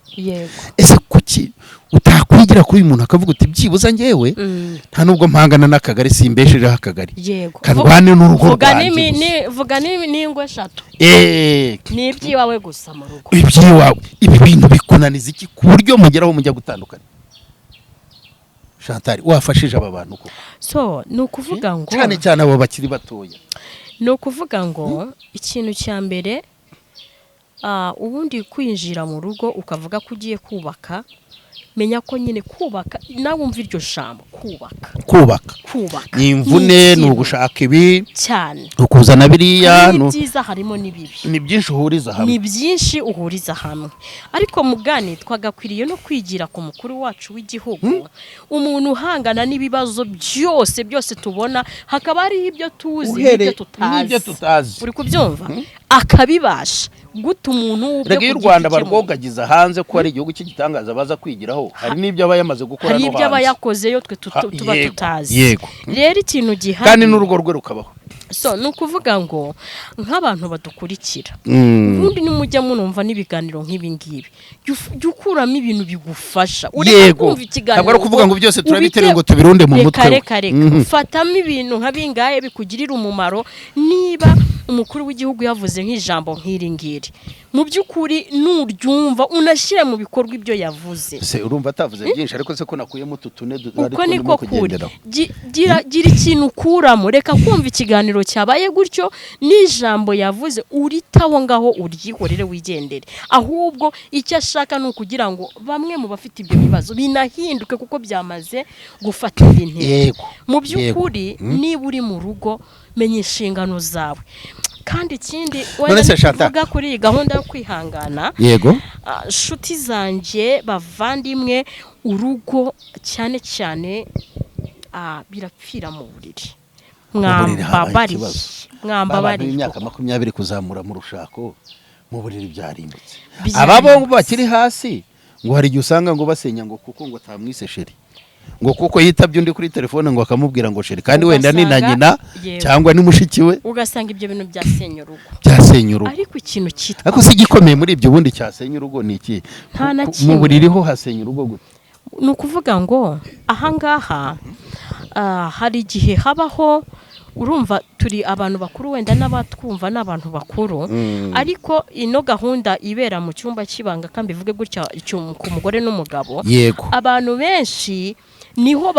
Ese kuki utakwigira kuri uyu muntu akavuga uti: 'Byibuze njyewe nta nubwo mpangana n'akagari, simbeshejeho akagari, karwane n'urugo Vuga rwanjye gusa.'" Vuga n'ingo eshatu. Ni iby'iwawe gusa mu rugo. Iby'iwawe, ibi bintu bikunaniza iki ku buryo mugeraho mujya gutandukana? Chantal, wafashije aba bantu koko? So ni ukuvuga ngo Cyane cyane abo bakiri batoya. Ni ukuvuga ngo ikintu cya mbere, ubundi kwinjira mu rugo ukavuga ko ugiye kubaka, menya ko nyine kubaka, nawe wumva iryo jambo kubaka. Kubaka. Kubaka Ni imvune, ni ikintu ugushaka ibi, cyane. ukuzana biriya. Harimo ibyiza, harimo n'ibibi. Ni byinshi uhuriza hamwe. Ni byinshi uhuriza hamwe, ariko mugani twagakwiriye no kwigira ku mukuru wacu w'igihugu, umuntu uhangana n'ibibazo byose byose tubona, hakaba hariho ibyo tuzi n'ibyo tutazi. N'ibyo tutazi. Uri kubyumva, akabibasha guta umuntu w'ubwe Rega iyo ku u Rwanda giti cye. barwogagiza hanze ko ari igihugu cy'igitangaza baza kwigiraho, hari n'ibyo aba yamaze gukora Hari no ibyo aba hanze. yakozeyo twe tuba tutazi. Rero ikintu gihari Kandi n'urugo rwe rukabaho. So ni ukuvuga ngo nk'abantu badukurikira, ubundi nimujya munumva n'ibiganiro nk'ibi ngibi, jya ukuramo ibintu bigufasha. Ureke kumva ikiganiro Ntabwo ari ukuvuga ngo byose turabiteruye ubite- ngo tubirunde mu Reka, mutwe we. reka, reka. Fatamo ibintu nka bingahe bikugirira umumaro. Niba umukuru w'igihugu yavuze nk'ijambo nk'iri ngiri, mu by'ukuri nuryumva unashyire mu bikorwa ibyo yavuze. Se urumva atavuze byinshi, ariko se ko nakuyemo utu tune ari Uko two niko ndimo kuri. kugenderaho. Gira ikintu ukuramo. Reka kumva ikiganiro cyabaye gutyo n'ijambo yavuze uritaho ngaho uryihorere wigendere. Ahubwo icyo ashaka ni ukugira ngo bamwe mu bafite ibyo bibazo binahinduke, kuko byamaze gufata indi ntera. Mu by'ukuri, niba uri mu rugo, menya inshingano zawe. Kandi ikindi None wenda se Chantal- tuvuga kuri iyi gahunda yo kwihangana, nshuti zanjye, bavandimwe, urugo cyane cyane birapfira mu buriri. Mu buriri habaye Mwambabariye. ikibazo. Abantu Mwambabariye. b'imyaka 20 kuzamura mu rushako, mu buriri byarimbutse. Byarimbutse. Aba bo bakiri hasi ngo hari igihe usanga ngo basenya, ngo kuko ngo atamwise chéri, ngo kuko yitabye undi kuri telefone ngo akamubwira ngo chéri, kandi wenda ni na nyina cyangwa ni mushiki we. Ugasanga ibyo bintu byasenya urugo. Byasenya urugo. Ariko ikintu cyitwa Ariko si igikomeye muri ibyo, ubundi cyasenya urugo ni iki? Nta na Mu kimwe. buriri ho hasenya urugo gute? Ni ukuvuga ngo ahangaha hari igihe habaho, urumva turi abantu bakuru, wenda n'abatwumva ni abantu bakuru, ariko ino gahunda ibera mu cyumba cy'ibanga, kandi bivuge gutya, ku mugore n'umugabo, abantu benshi niho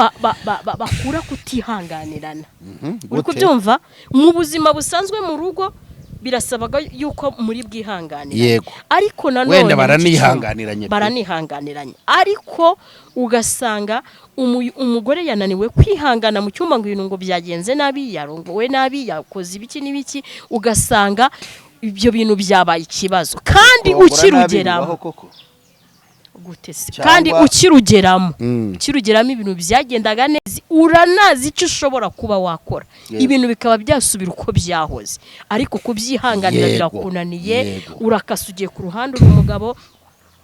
bakura kutihanganirana. Uri Gute? kubyumva? Mu buzima busanzwe mu rugo birasabaga yuko muri bwihanganirane, ariko nanone Wenda muri iki baranihanganiranye cyumba pe. Baranihanganiranye, ariko ugasanga umugore yananiwe kwihangana mu cyumba, ngo ibintu ngo byagenze nabi, yarongowe nabi, yakoze ibiki n'ibiki, ugasanga ibyo bintu byabaye ikibazo. Kandi Kurongora nabi ukirugeramo bibaho koko? Gute se? Cyangwa- Kandi ukirugeramo, ukirugeramo ibintu byagendaga neza, uranazi icyo ushobora kuba wakora, ibintu bikaba byasubira uko byahoze, ariko kubyihanganira birakunaniye. Urakase ugiye ku ruhande, uri umugabo,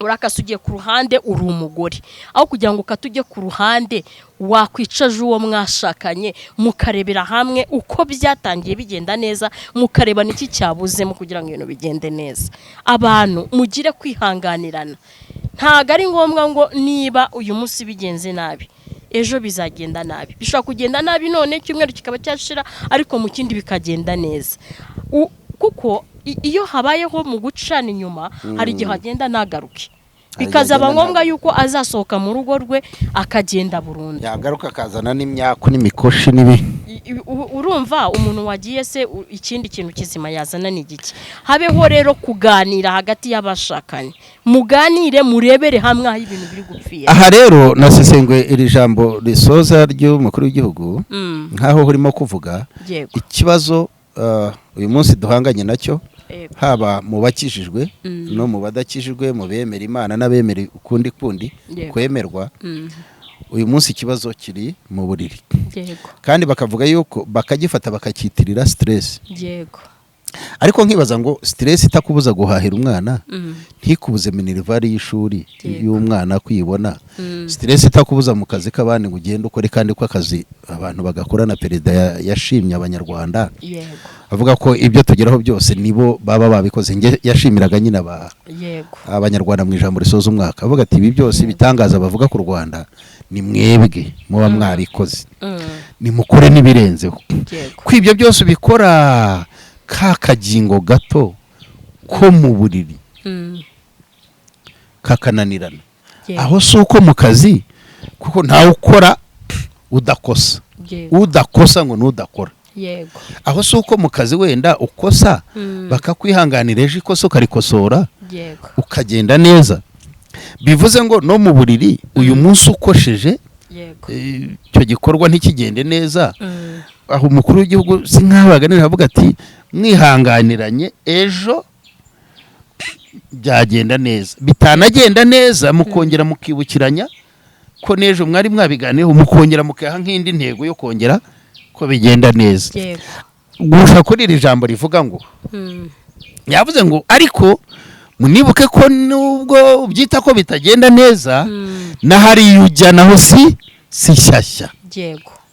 urakase ugiye ku ruhande, uri umugore. Aho kugira ngo ukate ujye ku ruhande, wakwicaje uwo mwashakanye, mukarebera hamwe uko byatangiye bigenda neza, mukareba n'iki cyabuzemo kugira ngo ibintu bigende neza. Abantu mugire kwihanganirana. Ntabwo ari ngombwa ngo niba uyu munsi bigenze nabi ejo bizagenda nabi. Bishobora kugenda nabi none, icyumweru kikaba cyashira, ariko mu kindi bikagenda neza. Kuko iyo habayeho mu gucana inyuma, hari igihe agenda ntagaruke, Hari igihe bikazaba agenda ngombwa ntagaruke. yuko azasohoka mu rugo rwe akagenda burundu. Yagaruka akazana n'imyaku n'imikoshi n'ibi. Urumva umuntu wagiye se, ikindi kintu kizima yazana ni igiki? Habeho rero kuganira hagati y'abashakanye, muganire, murebere hamwe aho ibintu biri gupfira. Aha rero nasesenguye iri jambo risoza ry'umukuru w'igihugu, nk'aho urimo kuvuga ikibazo uyu munsi duhanganye nacyo, haba mu bakijijwe no mu badakijijwe, mu bemera Imana n'abemera ukundi kundi kwemerwa, uyu munsi ikibazo kiri mu buriri. Kandi bakavuga yuko bakagifata bakacyitirira stress, ariko nkibaza ngo stress itakubuza guhahira umwana, ntikubuze minerval y'ishuri y'umwana kwibona, stress itakubuza mu kazi k'abandi ngo ugende ukore, kandi ko akazi abantu bagakora, na perezida yashimye Abanyarwanda, avuga ko ibyo tugeraho byose nibo baba babikoze. Nge yashimiraga nyine Abanyarwanda mu ijambo risoza umwaka, avuga ati: "Ibi byose ibitangaza bavuga ku Rwanda ni mwebwe muba mwabikoze, nimukore n'ibirenzeho." Ko ibyo byose ubikora, ka kagingo gato ko mu buriri kakananirana, aho si uko mu kazi, kuko ntawe ukora. Udakosa, Yego. udakosa ngo n'udakora. Aho si uko mu kazi wenda ukosa, bakakwihanganira, ejo ikosa ukarikosora, ukagenda neza. Bivuze ngo no mu buriri, uyu munsi ukosheje, icyo gikorwa ntikigende neza, aho umukuru w'igihugu si nk'aho baganira, avuga ati mwihanganiranye ejo byagenda neza, bitanagenda neza mukongera mukibukiranya ko n'ejo mwari mwabiganiyeho, mukongera mukaha nk'indi ntego yo kongera ko bigenda neza. Gusa kuri iri jambo rivuga ngo, yavuze ngo ariko munibuke ko nubwo ubyita ko bitagenda neza, na hariya ujya naho si shyashya.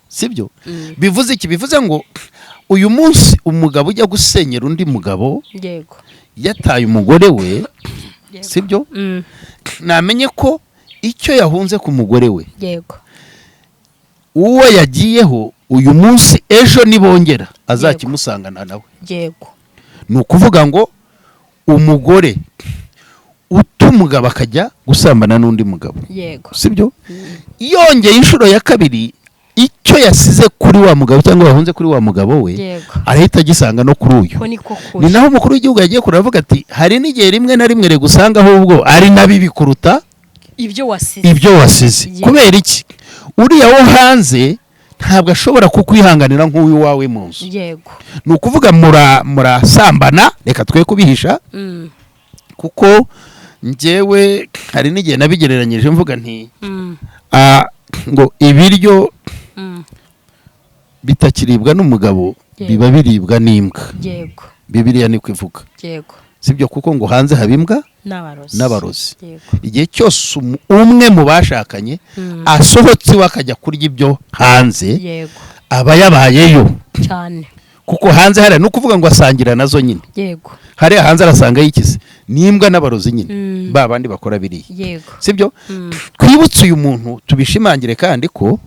Sibyo? Bivuze iki? Bivuze ngo uyu munsi umugabo ujya gusenyera undi mugabo yataye umugore we, sibyo? Namenye ko icyo yahunze ku mugore we, uwo yagiyeho uyu munsi, ejo nibongera azakimusangana nawe. Ni ukuvuga ngo umugore uta umugabo akajya gusambana n'undi mugabo, sibyo, yongeye inshuro ya kabiri, icyo yasize kuri wa mugabo cyangwa yahunze kuri wa mugabo we, arahita agisanga no kuri uyu. Ko niko Ni kuri. naho umukuru w'igihugu yagiye kure avuga ati hari n'igihe rimwe na rimwe regusanga ahubwo ari na bibi kuruta ibyo wasize. Ibyo wasize. Kubera iki? Uriya wo hanze ntabwo ashobora kukwihanganira nk'uyu wawe mu nzu. Ni ukuvuga murasambana, reka twe kubihisha, kuko njyewe hari n'igihe nabigereranyije mvuga nti ngo ibiryo bitakiribwa n'umugabo biba biribwa n'imbwa. Bibiliya niko ivuga. Sibyo? Kuko ngo hanze haba imbwa n'abarozi. N'abarozi. Igihe cyose umwe mu bashakanye asohotse iwe akajya kurya ibyo hanze, aba yabayeyo. Cyane. Kuko hanze hariya ni ukuvuga ngo asangira nazo nyine. Hariya hanze arasanga yikize n'imbwa n'abarozi nyine, ba bandi bakora biriya. Sibyo? Twibutse uyu muntu, tubishimangire kandi ko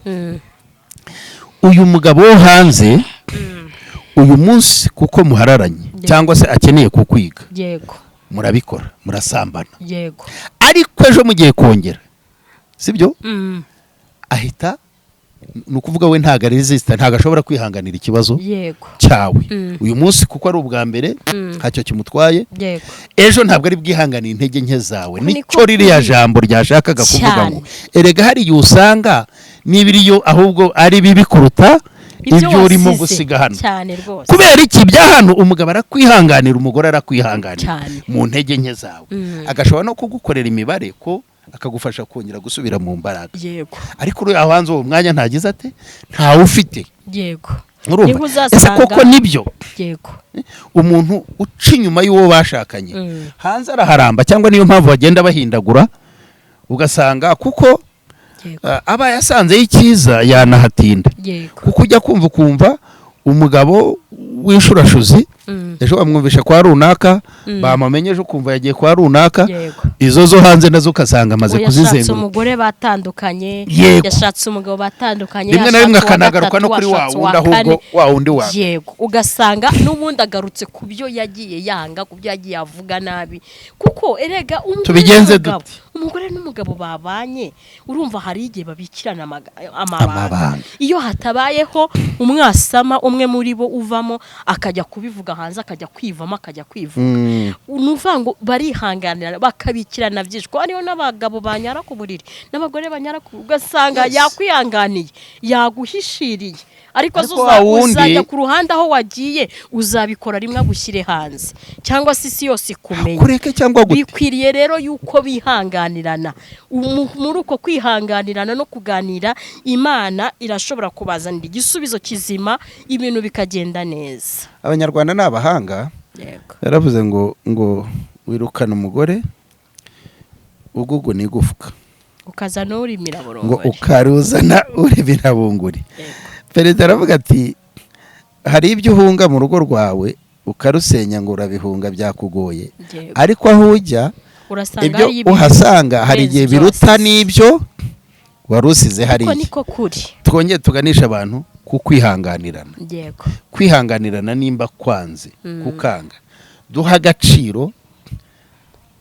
uyu mugabo wo hanze uyu munsi, kuko muhararanye cyangwa se akeneye kukwiga, murabikora, murasambana, ariko ejo mugiye kongera, sibyo, ahita, ni ukuvuga we ntabwo aresisita, ntabwo ashobora kwihanganira ikibazo cyawe. Uyu munsi kuko ari ubwa mbere, ntacyo kimutwaye. Ejo ntabwo ari bwihanganire intege nke zawe. Ko niko Nicyo ririya kuri. jambo ryashakaga kuvuga, ngo erega hariya usanga n'ibiriyo ahubwo ari bibi kuruta ibyo urimo wasize. gusiga hano. Cyane rwose. Kubera iki? Bya hano umugabo arakwihanganira, umugore arakwihanganira mu ntege nke zawe, agashobora no kugukorera imibare ko akagufasha kongera gusubira mu mbaraga. Ariko uriya hanze uwo mwanya ntagize ate, ntawe ufite. Urumva? Niho Ese uzasanga. koko nibyo? Yego. Umuntu uca inyuma y'uwo bashakanye, hanze araharamba, cyangwa niyo mpamvu bagenda bahindagura, ugasanga kuko aba yasanzeyo icyiza yanahatinda. Kuko ujya kumva ukumva umugabo w'inshurashuzi, ejo bamwumvisha kwa runaka, bamumenye, ejo ukumva yagiye kwa runaka. Izo zo hanze nazo ugasanga amaze Ngo yashatse kuzizenguruka. umugore batandukanye, yashatse umugabo batandukanye, Rimwe na rimwe yashatse uwa akanagaruka no gatatu, kuri wa washatse wundi, uwa ahubwo kane. wa wundi wa Yego, ugasanga n'ubundi agarutse ku byo yagiye yanga, ku byo yagiye avuga nabi, kuko erega umugore Tubigenze n'umugabo, dute? umugore n'umugabo babanye, urumva hari igihe babikirana amabanga. Amabanga. Iyo hatabayeho umwasama umwe muri bo uvamo akajya kubivuga hanze, akajya kwivamo, akajya kwivuga, ni ukuvuga ngo barihanganira, bakabikirana byinshi, kuko hariho n'abagabo banyara ku buriri n'abagore banyara ku buriri, ugasanga yakwihanganiye, yaguhishiriye, ariko Ariko wa wundi- uzajya ku ruhande aho wagiye uzabikora rimwe agushyire hanze, cyangwa se isi yose ikumenye. Kureke cyangwa gute? Bikwiriye rero yuko bihanganirana. Muri uko kwihanganirana no kuganira, Imana irashobora kubazanira igisubizo kizima, ibintu bikagenda neza. Abanyarwanda ni abahanga. Yaravuze ngo wirukana umugore uguguna igufwa, ukazana urimira ngo burongori. ukaruzana urimira bunguri. Perezida aravuga ati hari ibyo uhunga mu rugo rwawe ukarusenya, ngo urabihunga byakugoye, ariko aho ujya, urasanga ibyo hari ibintu uhasanga hari birenze igihe ibyo biruta wasize. n'ibyo wari usize Kuko hariya. niko kuri. Twongere tuganisha abantu ku kwihanganirana. Kwihanganirana nimba kwanze kukanga, duha agaciro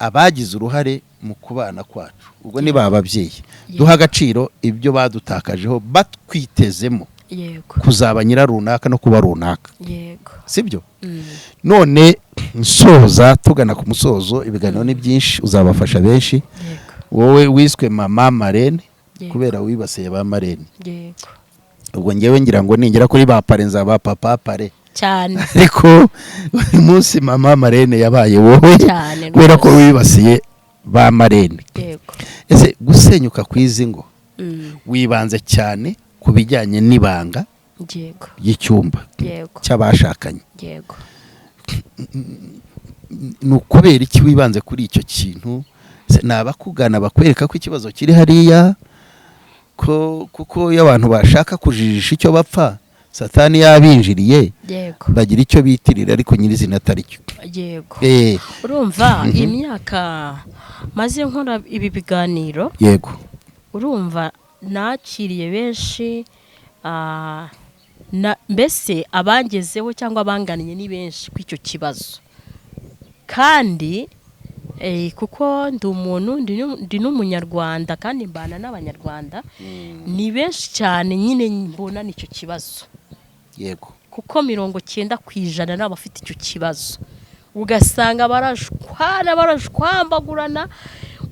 Abagize uruhare mu kubana kwacu, ubwo ni ba babyeyi, duha agaciro ibyo badutakajeho batwitezemo kuzaba nyira runaka no kuba runaka, sibyo? None nsoza, tugana ku musozo, ibiganiro ni byinshi, uzabafasha benshi. Wowe wiswe Mama Marene kubera wibasiye ba marraine. Ubwo ngewe ngira ngo ningera kuri ba parrain nzaba papa parrain. Cyane. Ariko uyu munsi Mama Marene yabaye wowe Cyane kubera ko rwose. wibasiye ba marraine. Ese gusenyuka kw'izi ngo, wibanze cyane ku bijyanye n'ibanga ry'icyumba cy'abashakanye, ni ukubera iki wibanze kuri icyo kintu? Se ni abakugana bakwereka ko ikibazo kiri hariya, ko kuko iyo abantu bashaka kujijisha icyo bapfa, Satani yabinjiriye, bagira icyo bitirira ariko nyirizina atari cyo? Yego. Urumva, imyaka maze nkora ibi biganiro, urumva nakiriye benshi, mbese abangezeho cyangwa abangannye ni benshi kuri icyo kibazo. Kandi kuko ndi umuntu, ndi n'umunyarwanda kandi mbana n'abanyarwanda, ni benshi cyane nyine mbona icyo kibazo, kuko 90% ni abafite icyo kibazo. Ugasanga barashwana, barashwambagurana,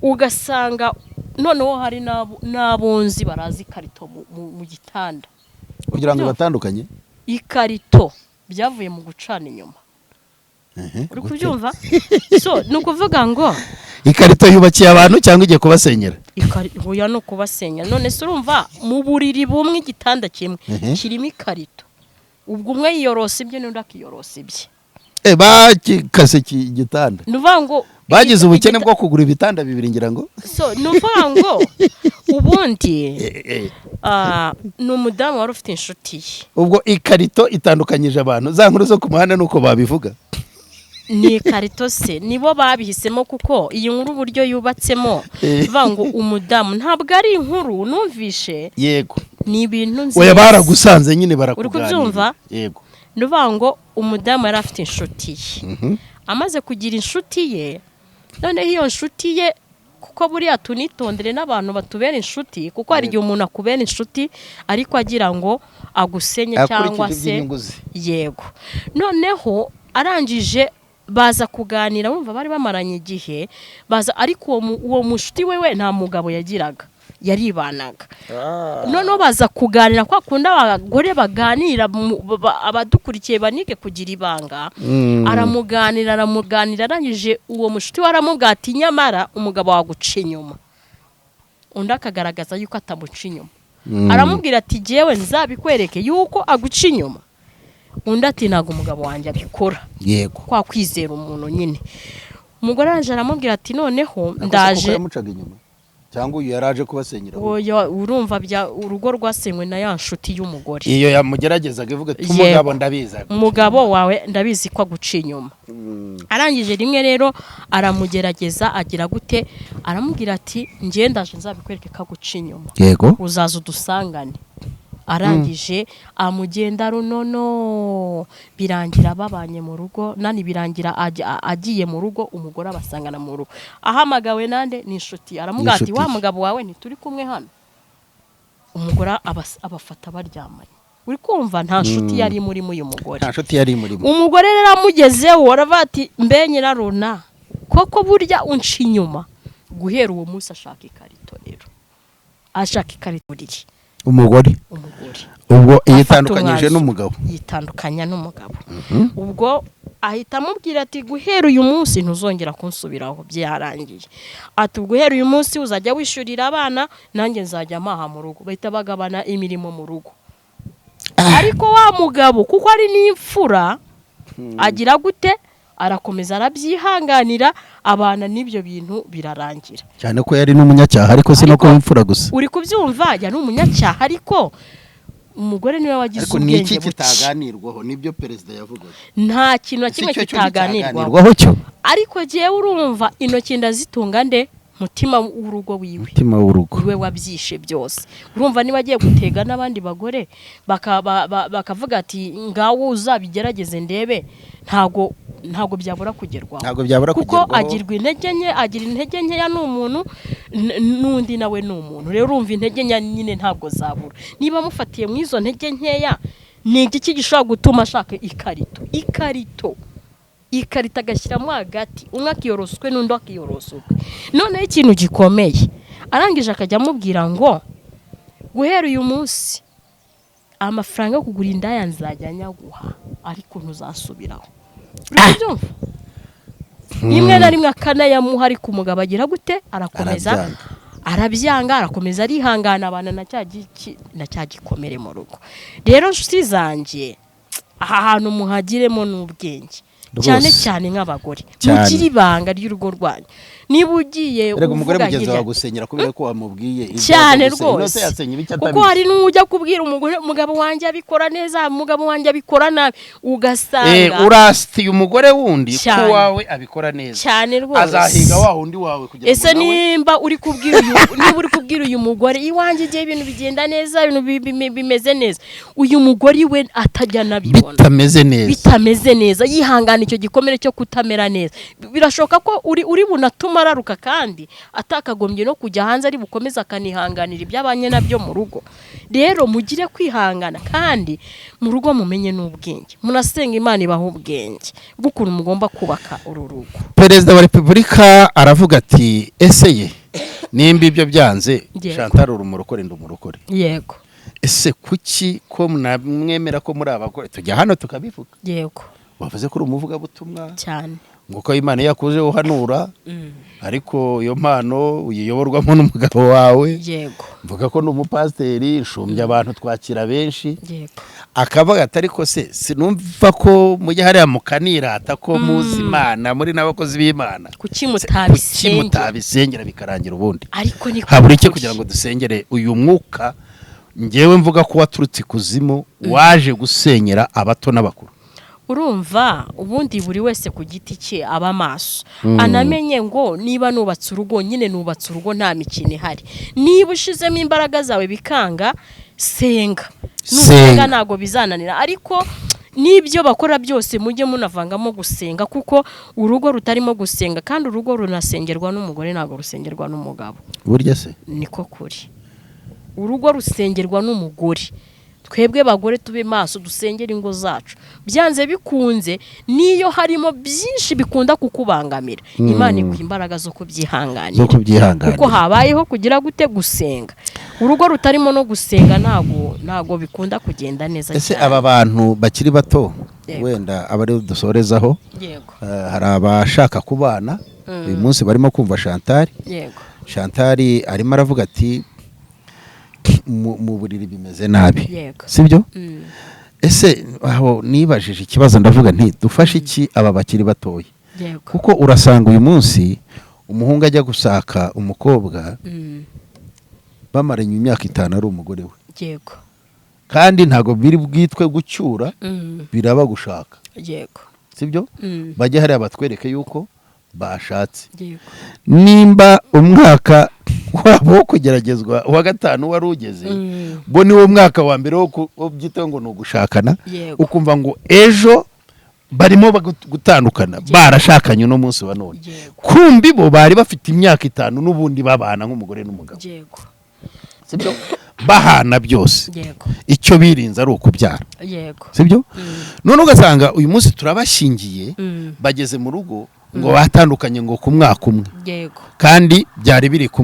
ugasanga noneho hari n'abunzi baraza ikarito mu gitanda kugira ngo batandukanye. Ikarito byavuye mu gucana inyuma. Uri Gute? kubyumva? So ni ukuvuga ngo Ikarito yubakiye abantu cyangwa igiye kubasenyera? Oya, ni ukubasenya. None se urumva mu buriri bumwe, igitanda kimwe kirimo ikarito, ubwo umwe yiyorosa ibye n'undi akiyorosa ibye. Bakikase iki igitanda? Ni ukuvuga ngo Bagize ubukene bwo kugura ibitanda bibiri, ngira ngo. So ni ukuvuga ngo ubundi ni umudamu wari ufite inshuti ye. Ubwo ikarito itandukanyije abantu, za nkuru zo ku muhanda nuko babivuga. Ni ikarito se nibo babihisemo? Kuko iyi nkuru uburyo yubatsemo, bivuga ngo umudamu, ntabwo ari inkuru numvishe, ni ibintu nzi. Oya, baragusanze nyine barakuganira. Uri kubyumva? Yego. Ni ukuvuga ngo umudamu yari afite inshuti ye. Amaze kugira inshuti ye, noneho iyo nshuti ye, kuko buriya tunitondere n'abantu batubera inshuti, kuko hari igihe umuntu akubera inshuti ariko agira ngo agusenye cyangwa Akurikije se iby'inyungu ze. Yego. Noneho arangije baza kuganira, bumva bari bamaranye igihe, baza ariko uwo mushuti we nta mugabo yagiraga, yaribanaga. Noneho baza kuganira kwa kundi abagore baganira, abadukurikiye banige kugira ibanga. Aramuganira, aramuganira, arangije uwo mushuti we aramubwira ati: "Nyamara umugabo waguca inyuma." Undi akagaragaza yuko atamuca inyuma. Aramubwira ati: "Jyewe nzabikwereke yuko aguca inyuma." Undi ati: "Ntabwo umugabo wanjye abikora." Kwa kwizera umuntu nyine. Umugore araje aramubwira ati: "Noneho ndaje." Yamucaga inyuma cyangwa uyu yaraje kubasenyera? Oya, urumva bya urugo rwasenywe na ya nshuti y'umugore. Iyo yamugeragezaga ivuga ati: "Umugabo ndabizi aguca "Umugabo wawe ndabizi ko aguca inyuma." Arangije rimwe rero aramugerageza, agira gute, aramubwira ati: "Njye ndaje nzabikwereke ko aguca inyuma, uzaza udusangane." Arangije amugenda runono, birangira babanye mu rugo nani, birangira agiye mu rugo, umugore abasangana mu rugo, ahamagawe nande? Ni inshuti. Aramubwira ati: Inshuti "Wa ye. mugabo wawe ntituri kumwe hano?" Umugore abafata baryamanye. Uri kumva nta nshuti yari imurimo uyu mugore. Nta nshuti yari imurimo. Umugore rero amugezeho aravuga ati: "Mbe nyiraruna, koko burya unca inyuma?" Guhera uwo munsi ashaka ikarito rero, ashaka ikarito buriri. Umugore? Umugore. Ubwo Afata yitandukanyije umwanzuro. n'umugabo. Yitandukanya n'umugabo. Ubwo ahita amubwira ati: "Guhera uyu munsi ntuzongera kunsubiraho, byarangiye." Ati: "Guhera uyu munsi uzajya wishyurira abana, nanjye nzajya mpaha mu rugo." Bahita bagabana imirimo mu rugo. Ariko wa mugabo, kuko ari n'imfura, agira gute, arakomeza arabyihanganira, abana n'ibyo bintu, birarangira. Cyane ko yari n'umunyacyaha, ariko si no Ariko kuba imfura gusa. Uri kubyumva, yari umunyacyaha, ariko umugore niwe wagize Ariko ni iki ubwenge buke. kitaganirwaho? Nibyo perezida yavugaga. Nta kintu na kimwe Si cyo cyo kitaganirwaho. kitaganirwaho cyo. Ariko jyewe urumva intoki ndazitunga nde? Mutima w'urugo wiwe. Umutima w'urugo. Iwe wabyishe byose. Urumva niba agiye gutega n'abandi bagore bakavuga ati: "Ngawo uzabigerageze ndebe," Ntago byabura kugerwaho. Ntabwo byabura Kuko kugerwaho. agirwa intege nke, agira intege nkeya, ni umuntu, n'undi nawe ni umuntu. Rero urumva intege nke nyine ntabwo zabura. Niba mufatiye mu izo ntege nkeya, ni igiki gishobora gutuma ashaka ikarito agashyiramo hagati, umwe akiyorosa ukwe n'undi akiyorosa ukwe? Noneho ikintu gikomeye, arangije akajya amubwira ngo guhera uyu munsi amafaranga yo kugura indaya nzajya nyaguha, ariko ntuzasubiraho. Uri kubyumva? Rimwe na rimwe akanayamuha, ariko umugabo agira gute? Arakomeza. Arabyanga. Arabyanga, arakomeza, arihangana, abana na cya gikomere mu rugo. Rero nshuti zanjye, aha hantu muhagiremo n'ubwenge cyane, Rwose. cyane nk'abagore. Cyane. Mugire ibanga ry'urugo rwanyu. Niba ugiye Erega umugore uvuga mugenzi hirya wawe agusenyera kubera ko wamubwiye ibyo Cyane. aza gusenya. Rwose. None se yasenya ibiki Kuko atabizi? hari n'ujya kubwira umugore: "Umugabo wanjye abikora neza, umugabo wanjye abikora nabi", ugasanga Urasitiye umugore wundi ko Cyane. wawe abikora neza. Cyane rwose. Azahiga wa wundi wawe kugira ngo Ese nawe nimba uri kubwira uyu, niba uri kubwira uyu mugore: "Iwanjye igihe ibintu bigenda neza, ibintu bimeze neza", uyu mugore iwe atajya anabibona, bitameze neza, bitameze neza, yihangana icyo gikomere cyo kutamera neza, birashoboka ko uri bunatuma araruka kandi atakagombye no kujya hanze, ari bukomeze akanihanganira iby'abanye nabyo mu rugo. Rero mugire kwihangana, kandi mu rugo mumenye n'ubwenge, munasenga Imana ibaha ubwenge bw'ukuntu mugomba kubaka uru rugo. Perezida wa Repubulika aravuga ati: "Ese ye, nimba ibyo byanze?" Chantal, uri umurokore, ndi umurokore. Ese kuki ko mwemera ko muri abagore tujya hano tukabivuga? Wavuze ko uri umuvugabutumwa, Cyane. ngo ko Imana yakuze uhanura, ariko iyo mpano uyiyoborwamo n'umugabo wawe. Mvuga ko ni umupasiteri, nshumbya abantu, twakira benshi. Akavuga ati: "Ariko se sinumva ko mujya hariya mukanirata ko muzi Imana, muri n'abakozi b'Imana, Kuki kuki mutabisengera?" mutabisengera bikarangira ubundi? Ariko ni Habura iki kuri. kugira ngo dusengere uyu mwuka ngewe mvuga ko waturutse ikuzimu, waje gusenyera abato n'abakuru? Urumva, ubundi buri wese ku giti cye aba maso, anamenye ngo niba nubatse urugo, nyine nubatse urugo, nta mikino ihari. Niba ushizemo imbaraga zawe bikanga, senga. Nusenga Senga. ntabwo bizananira. Ariko n'ibyo bakora byose mujye munavangamo gusenga, kuko urugo rutarimo gusenga, kandi urugo runasengerwa n'umugore, ntabwo rusengerwa n'umugabo. Burya se? Niko kuri, urugo rusengerwa n'umugore. Twebwe bagore tube maso, dusengere ingo zacu. Byanze bikunze, niyo harimo byinshi bikunda kukubangamira, Imana iguha imbaraga zo kubyihanganira, Zo kubyihanganira. kuko habayeho kugira gute? Gusenga. Urugo rutarimo no gusenga ntago bikunda kugenda neza Ese cyane. aba bantu bakiri bato, wenda aba aribo dusorezaho, hari abashaka kubana uyu munsi barimo kumva Chantal. Chantal arimo aravuga ati mu buriri bimeze nabi, sibyo? Ese aho nibajije ikibazo, ndavuga nti dufashe iki aba bakiri batoya? Kuko urasanga uyu munsi umuhungu ajya gusaka umukobwa, bamaranye imyaka 5 ari umugore we, kandi ntabwo biri bwitwe gucyura, biraba gushaka, sibyo? Bajye hariya batwereke yuko bashatse. Nimba umwaka wabo wo kugeragezwa wa gatanu wari ugeze, bo niwo mwaka wa mbere wo byita ngo ni ugushakana, ukumva ngo ejo barimo gutandukana, barashakanye uno munsi wa none. Kumbi bo bari bafite imyaka 5 n'ubundi babana nk'umugore n'umugabo, sibyo? Bahana byose, icyo birinze ari ukubyara, sibyo? None ugasanga uyu munsi turabashyingiye, bageze mu rugo ngo batandukanye ngo ku mwaka umwe, kandi byari biri ku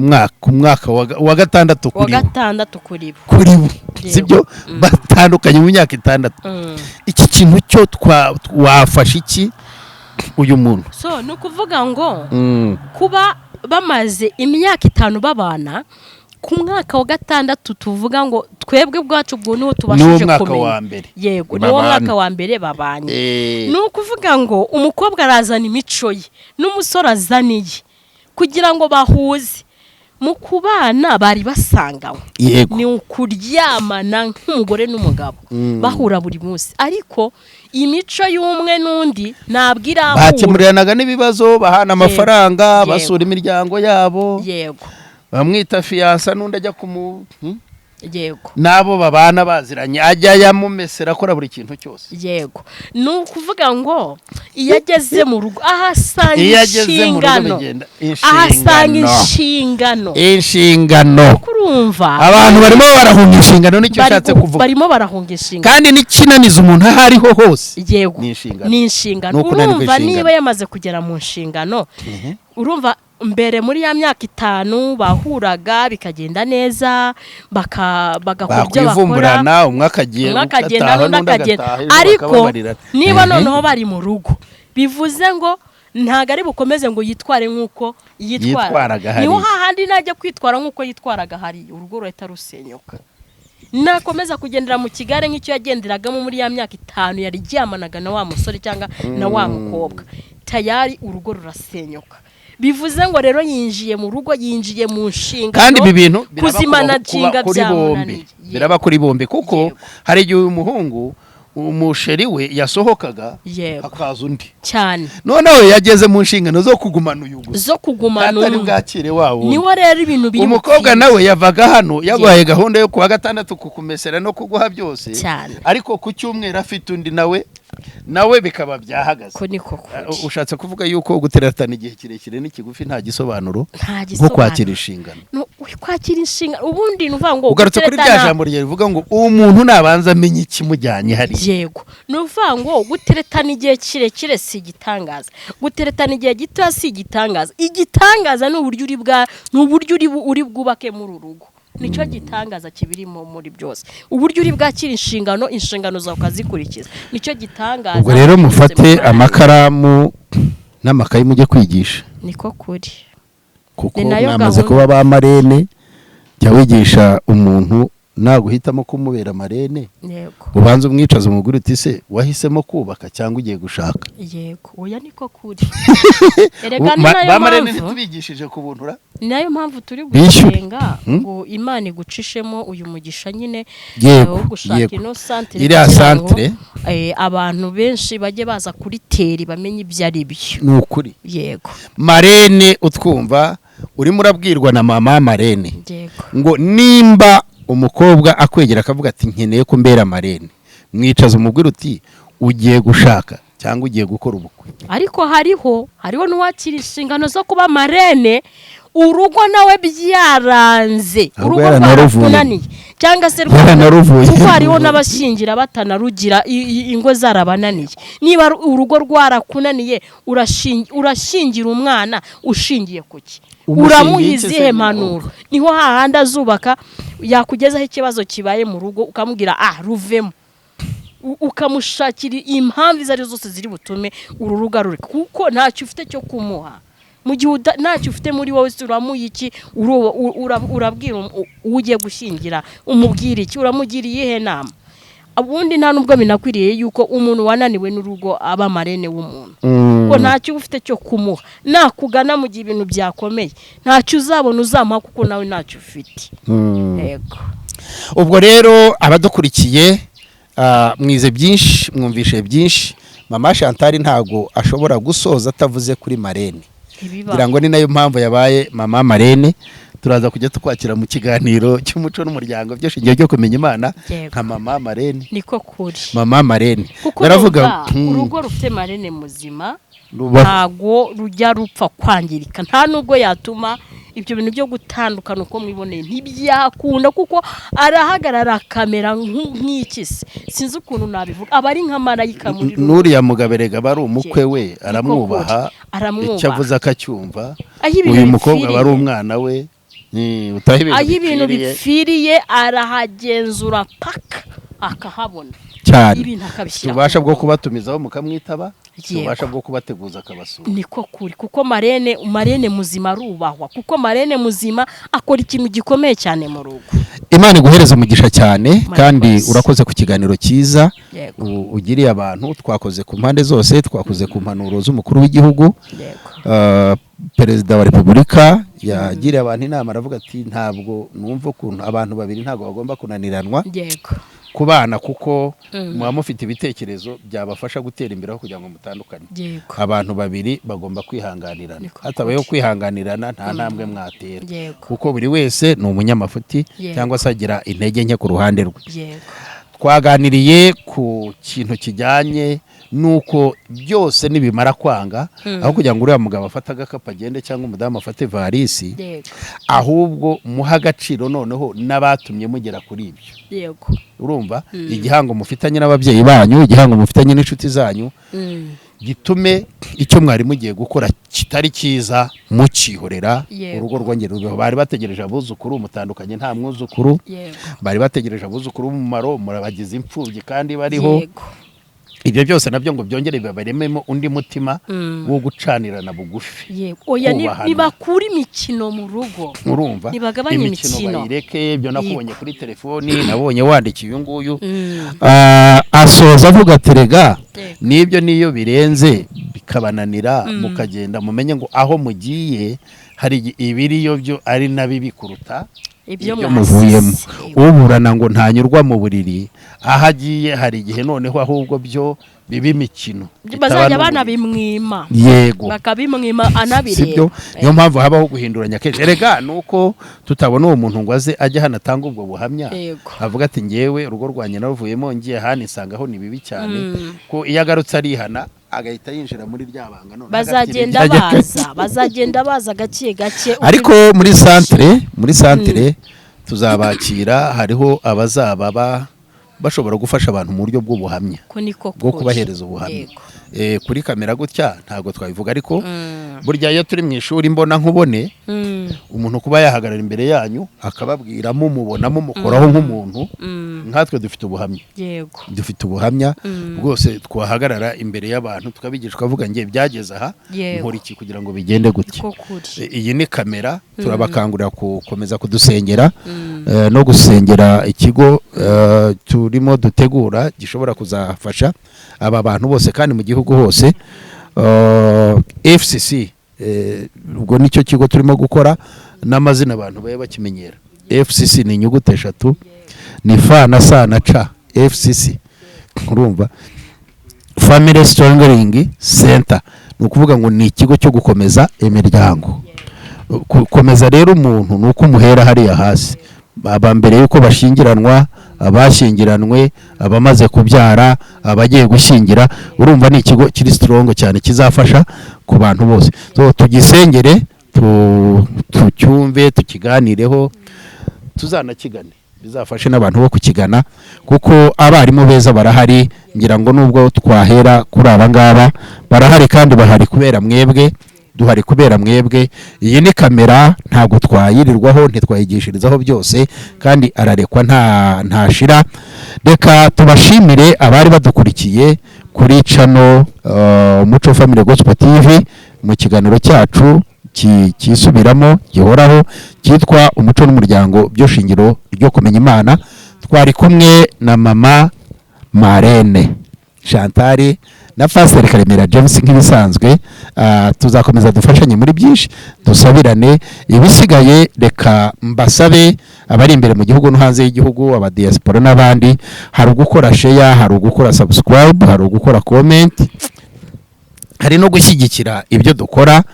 mwaka wa gatandatu Wa kuri bo. gatandatu kuri bo. Kuri bo, sibyo? Batandukanye mu myaka 6. Iki kintu cyo wafashe iki uyu muntu? So ni ukuvuga ngo kuba bamaze imyaka 5 babana, ku mwaka wa gatandatu, tuvuga ngo twebwe ubwacu ubwo niwo tubashije Niwo mwaka kumenya. wa mbere Yego, niwo babana. mwaka wa mbere babanye. Ni ukuvuga ngo umukobwa arazana imico ye n'umusore azana iye kugira ngo bahuze mu kubana bari basanganywe. Ni ukuryamana nk'umugore n'umugabo, bahura buri munsi, ariko imico y'umwe n'undi ntabwo irahura. Bakemuriranaga n'ibibazo, bahana amafaranga, basura imiryango yabo, bamwita fiancé n'undi ajya kumu. Yego. N'abo babana baziranye ajya yamumesera, akora buri kintu cyose. Yego, ni ukuvuga ngo iyo ageze mu rugo ahasanga Iyo ageze mu rugo inshingano. bigenda Ahasanga inshingano. inshingano. Inshingano. Kurumva. Abantu barimo barahunga inshingano, nicyo ushatse kuvuga. Barimo barahunga inshingano. Kandi n'ikinaniza umuntu aho ariho hose Yego. ni inshingano. Ni inshingano. Ni ukunanirwa Urumva, inshingano. niba yamaze kugera mu nshingano, urumva mbere muri ya myaka 5 bahuraga bikagenda neza, bagakora ibyo bakora. Bakwivumburana, umwe akagiye Umwe akagenda, agataha, n'undi n'undi akagenda. agataha, ejo Ariko bakababarirana. niba noneho bari mu rugo, bivuze ngo ntabwo ari bukomeze ngo yitware nk'uko yitwara. Yitwaraga hariya. Niho hahandi najya kwitwara nk'uko yitwaraga hariya, urugo ruhita rusenyuka. Nakomeza kugendera mu kigare nk'icyo yagenderagamo muri ya myaka 5 yaryamanaga na wa musore cyangwa na wa mukobwa, tayari urugo rurasenyuka. Bivuze ngo rero yinjiye mu rugo, yinjiye mu nshingano. Kandi ibi bintu biraba Kuzimana kuba nshinga kuri bombi. byamunaniye. Biraba kuri bombi, kuko hari igihe uyu muhungu umusheri we yasohokaga, hakaza undi. Cyane. Noneho yageze mu nshingano zo kugumana uyu gusa, Zo kugumana atari umwe. bwakire wa wundi. Niwo rero ibintu biri Umukobwa bupfire. nawe yavaga hano yaguhaye gahunda yo kuwa gatandatu kukumesera no kuguha byose, Cyane. ariko ku cyumweru afite undi, nawe bikaba byahagaze. Ko niko kuri. Ushatse kuvuga yuko guteretana igihe kirekire n'ikigufi nta gisobanuro Nta nko gisobanuro. kwakira inshingano. No, kwakira inshingano, ubundi ni ukuvuga ngo Ugarutse kuri rya jambo rye rivuga ngo umuntu nabanza amenye ikimujyanye hariya. Yego, ni ukuvuga ngo guteretana igihe kirekire si igitangaza, guteretana igihe gito si igitangaza. Igitangaza ni uburyo uri bwa ni uburyo uri bwubake muri uru rugo, nicyo gitangaza kibirimo muri byose. Uburyo uri bwakira inshingano, inshingano zawe ukazikurikiza, nicyo gitangaza. Ubwo rero mufate Byose amakaramu n'amakayi mujye kwigisha. Niko kuri. Kuko Ni nayo mwamaze gahunda. kuba ba marraine. Jya wigisha umuntu, naguhitamo kumubera marraine, ubanza umwicaza, umugore uti: "Se wahisemo kubaka cyangwa ugiye gushaka?" Yego, oya, niko kuri. Erega ni nayo Ba marraine mpamvu ntitubigishije ku buntu ra? Ni nayo mpamvu turi Bishyure. gusenga ngo Imana igucishemo uyu mugisha nyine, wo gushaka ino santere, Iriya kugira ngo, santere. Abantu benshi bajye baza kuri terrain bamenye ibyo ari byo. Ni ukuri. Yego. Marraine utwumva, urimo urabwirwa na mama marraine ngo nimba umukobwa akwegera akavuga ati: "Nkeneye ko mbera marraine," mwicaza umubwira uti: "Ugiye gushaka cyangwa ugiye gukora ubukwe?" Ariko hariho n'uwakira inshingano zo kuba marraine, urugo nawe byaranze. Ahubwo Urugo yaranaruvuye. rwarakunaniye cyangwa se Yaranaruvuye. Kuko hariho n'abashyingira batanarugira, ingo zarabananiye. Niba urugo rwarakunaniye, urashingira umwana ushingiye ku ki? Umushingiye Uramuha iki se izihe nyine? mpanuro? Niho hahandi azubaka, yakugezaho ikibazo kibaye mu rugo, ukamubwira: "Ah, ruvemo." Ukamushakira impamvu izo ari zo zose ziri butume uru rugo arureka, kuko ntacyo ufite cyo kumuha. Mu gihe ntacyo ufite muri wowe se, uramuha iki? Urabwira uwo ugiye gushyingira, umubwira iki? Uramugira iyihe nama? Ubundi nta nubwo binakwiriye yuko umuntu wananiwe n'urugo aba marraine w'umuntu, ko ntacyo uba ufite cyo kumuha. Nakugana mu gihe ibintu byakomeye, ntacyo uzabona uzamuha, kuko nawe ntacyo ufite. Yego. Ubwo rero abadukurikiye, mwize byinshi, mwumvishe byinshi. Mama Chantal ntago ashobora gusoza atavuze kuri marraine. Ntibibaho. Ngira ngo ni nayo mpamvu yabaye mama marraine. Turaza kujya tukwakira mu kiganiro cy'umuco n'umuryango, byo shingiro ryo kumenya Imana, nka mama marraine. Niko kuri. Mama marraine. Kuko Baravuga urumva, urugo rufite marraine muzima Rubaho. ntago rujya rupfa kwangirika. Nta nubwo yatuma ibyo bintu byo gutandukana uko mwiboneye, ntibyakunda, kuko arahagarara akamera nk'iki se, sinzi ukuntu nabivuga, aba ari nka marayika muri rugo. N'uriya mugabo erega aba ari umukwe we. Niko Aramwubaha. kuri. Aramwubaha. Icyo avuze akacyumva. Aho ibintu Uyu mukobwa aba ari bipfiriye. umwana we. Utaha ibintu Aho ibintu bipfiriye. bipfiriye arahagenzura paka akahabona. Cyane. Ibintu akabishyira Ububasha ku bwo murongo. kubatumizaho mukamwitaba, ububasha bwo kubateguza akabasura. Niko kuri, kuko marraine muzima arubahwa, kuko marraine muzima akora ikintu gikomeye cyane mu rugo. Imana iguhereze umugisha cyane. Murakoze. Kandi urakoze ku kiganiro cyiza ugiriye abantu. Twakoze ku mpande zose, twakoze ku mpanuro z'umukuru w'igihugu. Perezida wa Repubulika yagiriye abantu inama, aravuga ati: "Ntabwo numva ukuntu abantu babiri ntabwo bagomba kunaniranwa Kubana kuko muba mufite ibitekerezo byabafasha gutera imbere aho kugira ngo mutandukane. Abantu babiri bagomba kwihanganirana. Niko Hatabayeho kuri. kwihanganirana, nta ntambwe mwatera, kuko buri wese ni umunyamafuti cyangwa se agira intege nke ku ruhande rwe. Twaganiriye ku kintu kijyanye n'uko byose nibimara kwanga, aho kugira ngo uriya mugabo afate agakapu agende cyangwa umudamu afate varisi, ahubwo muhe agaciro noneho n'abatumye mugera kuri ibyo. Urumva, igihango mufitanye n'ababyeyi banyu, igihango mufitanye n'inshuti zanyu, gitume icyo mwari mugiye gukora kitari cyiza mukihorera, urugo rwongere rubeho. Bari bategereje abuzukuru, mutandukanye nta mwuzukuru. Bari bategereje abuzukuru b'umumaro, murabagize imfubyi kandi bariho. Ibyo byose nabyo ngo byongere bibarememo undi mutima wo gucanirana bugufi, Yego, oya, kubahana. Nibakura imikino mu rugo. Urumva, Nibagabanye imikino imikino. bayireke. Ibyo nakubonye kuri telefoni, nabonye wandikiye uyu nguyu. Asoza avuga ati: "Rega n'ibyo niyo birenze bikabananira mukagenda, mumenye ngo aho mugiye hari ibiriyo byo ari na bibi kuruta ibyo ibyo mwasize." muvuyemo. Uburana ngo ntanyurwa mu buriri, aho agiye hari igihe noneho ahubwo byo biba imikino, bitaba Bazajya n'uburiri. banabimwima, bakabimwima anabireba. Sibyo? Niyo mpamvu habaho guhinduranya kenshi. Erega nuko tutabona uwo muntu ngo aze ajye hano atange ubwo buhamya, avuga ati: "Ngewe urugo rwanjye naruvuyemo, ngiye hano isangaho ni bibi cyane." Ko iyo agarutse arihana, agahita yinjira muri rya banga none Bazagenda agakira. baza, bazagenda baza gake gake uko Ariko muri centre tuzabakira, hariho abazaba bashobora gufasha abantu mu buryo bw'ubuhamya, Ko niko bwo kuri. kubahereza ubuhamya. Kuri kamera gutya ntabwo twabivuga, ariko burya iyo turi mu ishuri mbona nkubone, umuntu kuba yahagarara imbere yanyu akababwira, mumubona, mumukoraho nk'umuntu, nkatwe dufite ubuhamya. Dufite ubuhamya rwose, twahagarara imbere y'abantu tukabigisha, tukavuga ngiye byageze aha, nkora iki kugira ngo bigende gutya. Niko kuri. Iyi ni kamera. Turabakangurira gukomeza kudusengera, no gusengera ikigo turimo dutegura gishobora kuzafasha aba bantu bose kandi mu gihugu hose. FCC, ubwo nicyo kigo turimo gukora, n'amazina abantu babe bakimenyera. FCC ni inyuguti eshatu, ni F na S na C. FCC, urumva, Family Strengthening Center, ni ukuvuga ngo ni ikigo cyo gukomeza imiryango. Gukomeza rero umuntu ni uko umuhera hariya hasi, aba mbere y'uko bashyingiranwa, abashyingiranwe, abamaze kubyara, abagiye gushyingira. Urumva ni ikigo kiri strong cyane kizafasha ku bantu bose. So, tugisengere, tucyumve, tukiganireho, tuzanakigane, bizafashe n'abantu bo kukigana, kuko abarimu beza barahari. Ngira ngo nubwo twahera kuri aba ngaba, barahari kandi bahari kubera mwebwe, duhari kubera mwebwe. Iyi ni kamera, ntabwo twayirirwaho, ntitwayigishirizaho byose, kandi ararekwa nta ntashira. Reka tubashimire abari badukurikiye kuri channel Umuco Family Gospel TV mu kiganiro cyacu kisubiramo gihoraho cyitwa "Umuco n'Umuryango byo Shingiro ryo Kumenya Imana". Twari kumwe na Mama Marene Chantal na Pastor Karemera James nk'ibisanzwe. Tuzakomeza dufashanye muri byinshi, dusabirane. Ibisigaye reka mbasabe abari imbere mu gihugu no hanze y'igihugu, aba diaspora n'abandi, hari ugukora share, hari ugukora subscribe, hari ugukora comment, hari no gushyigikira ibyo dukora.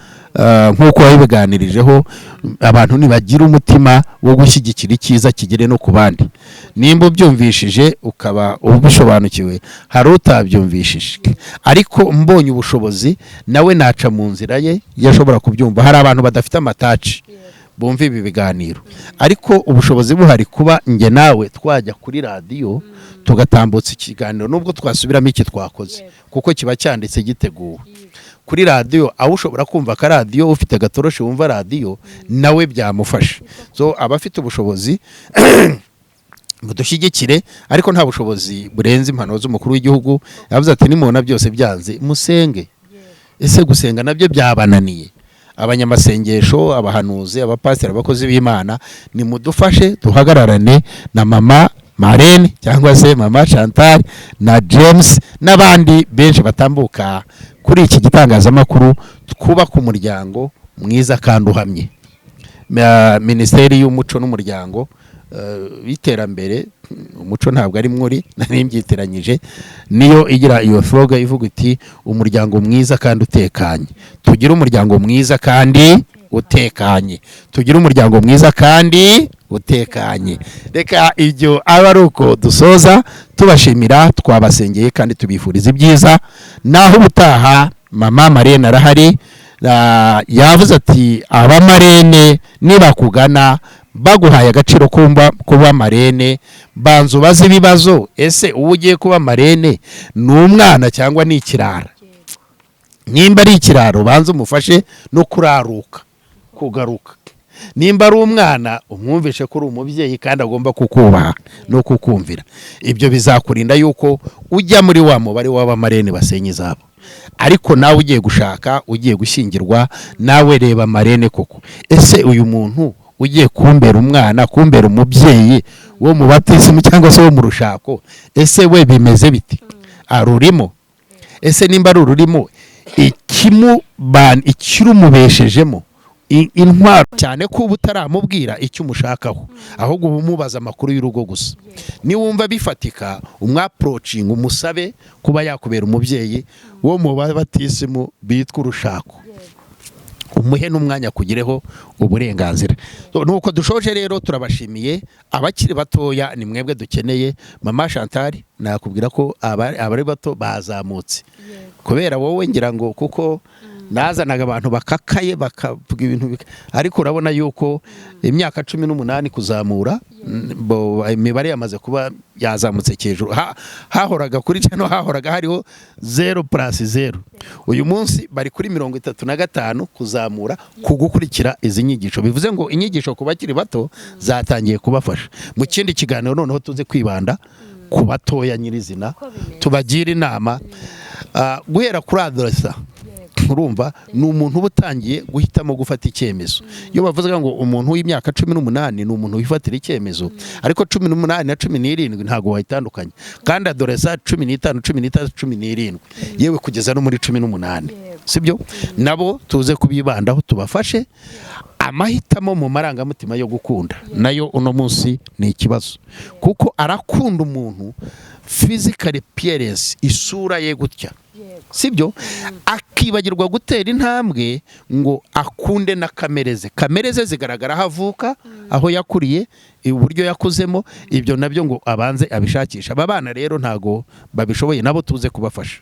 Nk'uko wabiganirijeho, abantu nibagira umutima wo gushyigikira icyiza kigere no ku bandi. Nimba ubyumvishije ukaba ubisobanukiwe, hari utabyumvishije, ariko mbonye ubushobozi nawe naca mu nzira ye yashobora kubyumva. Hari abantu badafite amataci bumva ibi biganiro, ariko ubushobozi buhari kuba njye nawe twajya kuri radiyo tugatambutsa ikiganiro, nubwo twasubiramo iki twakoze, kuko kiba cyanditse giteguwe kuri radiyo, aho ushobora kumva akaradiyo, ufite agatoroshi wumva radiyo nawe byamufasha. So abafite ubushobozi mudushyigikire, ariko nta bushobozi burenze impanuro z'umukuru w'igihugu. Yavuze ati: "Nimubona byose byanze, musenge." Ese gusenga nabyo byabananiye? Abanyamasengesho, abahanuzi, abapasiteri, abakozi b'Imana, nimudufashe duhagararane na Mama Marene cyangwa se Mama Chantal na James n'abandi benshi batambuka kuri iki gitangazamakuru, twubaka umuryango mwiza kandi uhamye. Minisiteri y'Umuco n'Umuryango w'Iterambere. Umuco ntabwo ari mwuri, nari mbyitiranyije. Niyo igira iyo slogan ivuga iti: "Umuryango mwiza kandi utekanye." Tugire umuryango mwiza kandi utekanye, tugire umuryango mwiza kandi utekanye. Reka ibyo abe ari uko dusoza, tubashimira, twabasengeye kandi tubifuriza ibyiza. Naho ubutaha, mama Marene arahari. Yavuze ati: "Abamarene nibakugana baguhaye agaciro kumva kuba marene, banza ubaze ibibazo. Ese uwo ugiye kuba marene ni umwana cyangwa ni ikirara? Nimba ari ikiraro, ubanze umufashe no kuraruka kugaruka. Nimba ari umwana, umwumvishe ko uri umubyeyi kandi agomba kukubaha no kukumvira." Ibyo bizakurinda yuko ujya muri wa mubare w'abamarene basenya izabo. Ariko nawe ugiye gushaka, ugiye gushyingirwa, nawe reba marene koko. Ese uyu muntu ugiye kumbera umwana, kumbera umubyeyi wo mu batisimu cyangwa se wo mu rushako, ese we bimeze bite? Arurimo? Ese nimba ari ururimo, ikirumubeshejemo, intwaro cyane ko uba utaramubwira icyo umushakaho, ahubwo uba umubaza amakuru y'urugo gusa. Niwumva bifatika, umwapproachinga, umusabe kuba yakubera umubyeyi wo mu batisimu bitwa urushako, umuhe n'umwanya kugireho uburenganzira. So, nuko dushoje rero, turabashimiye. Abakiri batoya ni mwebwe dukeneye. Mama Chantal, nakubwira ko abari bato bazamutse kubera wowe, ngira ngo, kuko nazanaga abantu bakakaye bakavuga ibintu ariko urabona yuko imyaka 18 kuzamura, imibare yamaze kuba yazamutse hejuru. Hahoraga kuri channel hahoraga hariho 0+0, uyu munsi bari kuri 35 kuzamura ku gukurikira izi nyigisho. Bivuze ngo inyigisho ku bakiri bato zatangiye kubafasha. Mu kindi kiganiro noneho tuze kwibanda ku batoya nyirizina, tubagira inama. Guhera kuri adolescent, urumva ni umuntu uba utangiye guhitamo gufata icyemezo. Iyo bavuze ngo umuntu w'imyaka 18 ni umuntu wifatira icyemezo, ariko 18 na 17 ntabwo wayitandukanya. Kandi adolescent 15, 16, 17, yewe kugeza no muri 18, sibyo? Nabo tuze kubibandaho, tubafashe amahitamo mu marangamutima yo gukunda. Nayo uno munsi ni ikibazo, kuko arakunda umuntu physical appearance, isura ye gutya, sibyo? Akibagirwa gutera intambwe ngo akunde na kamere ze. Kamere ze zigaragara aho avuka, aho yakuriye, uburyo yakuzemo. Ibyo nabyo ngo abanze abishakishe. Aba bana rero ntago babishoboye, nabo tuze kubafasha.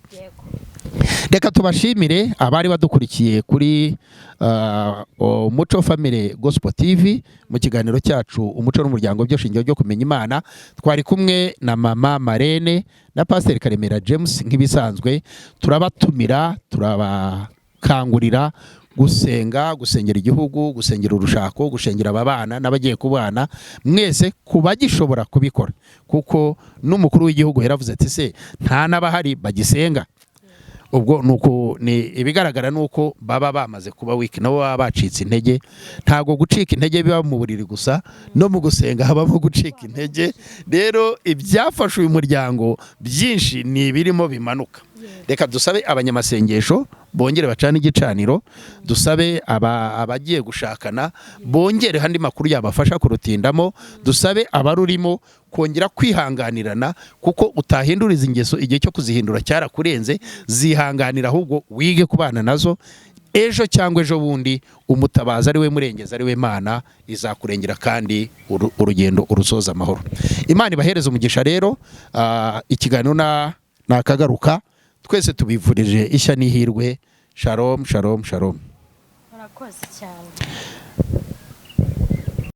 Reka tubashimire abari badukurikiye kuri Umuco Family Gospel TV mu kiganiro cyacu Umuco n'Umuryango byo shingiro ryo kumenya Imana. Twari kumwe na mama Marene na Pasiteri Karemera James. Nk'ibisanzwe, turabatumira, turabakangurira gusenga, gusengera igihugu, gusengera urushako, gusengera aba bana n'abagiye kubana mwese ku bagishobora kubikora, kuko n'umukuru w'igihugu yaravuze ati: "Se nta n'abahari bagisenga?" Ubwo nuko ni ibigaragara nuko baba bamaze kuba weak, nabo baba bacitse intege. Ntabwo gucika intege biba mu buriri gusa, no mu gusenga habamo gucika intege. Rero ibyafashe uyu muryango byinshi ni ibirimo bimanuka. Reka dusabe abanyamasengesho bongere bacane igicaniro, dusabe abagiye gushakana bongere andi makuru yabafasha kurutindamo, dusabe abarurimo kongera kwihanganirana, kuko utahindura izi ngeso igihe cyo kuzihindura cyarakurenze. Zihanganira, ahubwo wige kubana nazo. Ejo cyangwa ejo bundi umutabazi ari we murengezi, ari we Mana, izakurengera kandi urugendo urusoza amahoro. Imana ibahereze umugisha. Rero ikiganiro nakagaruka. Twese tubifurije ishya n'ihirwe. Shalom, shalom, shalom. Murakoze cyane.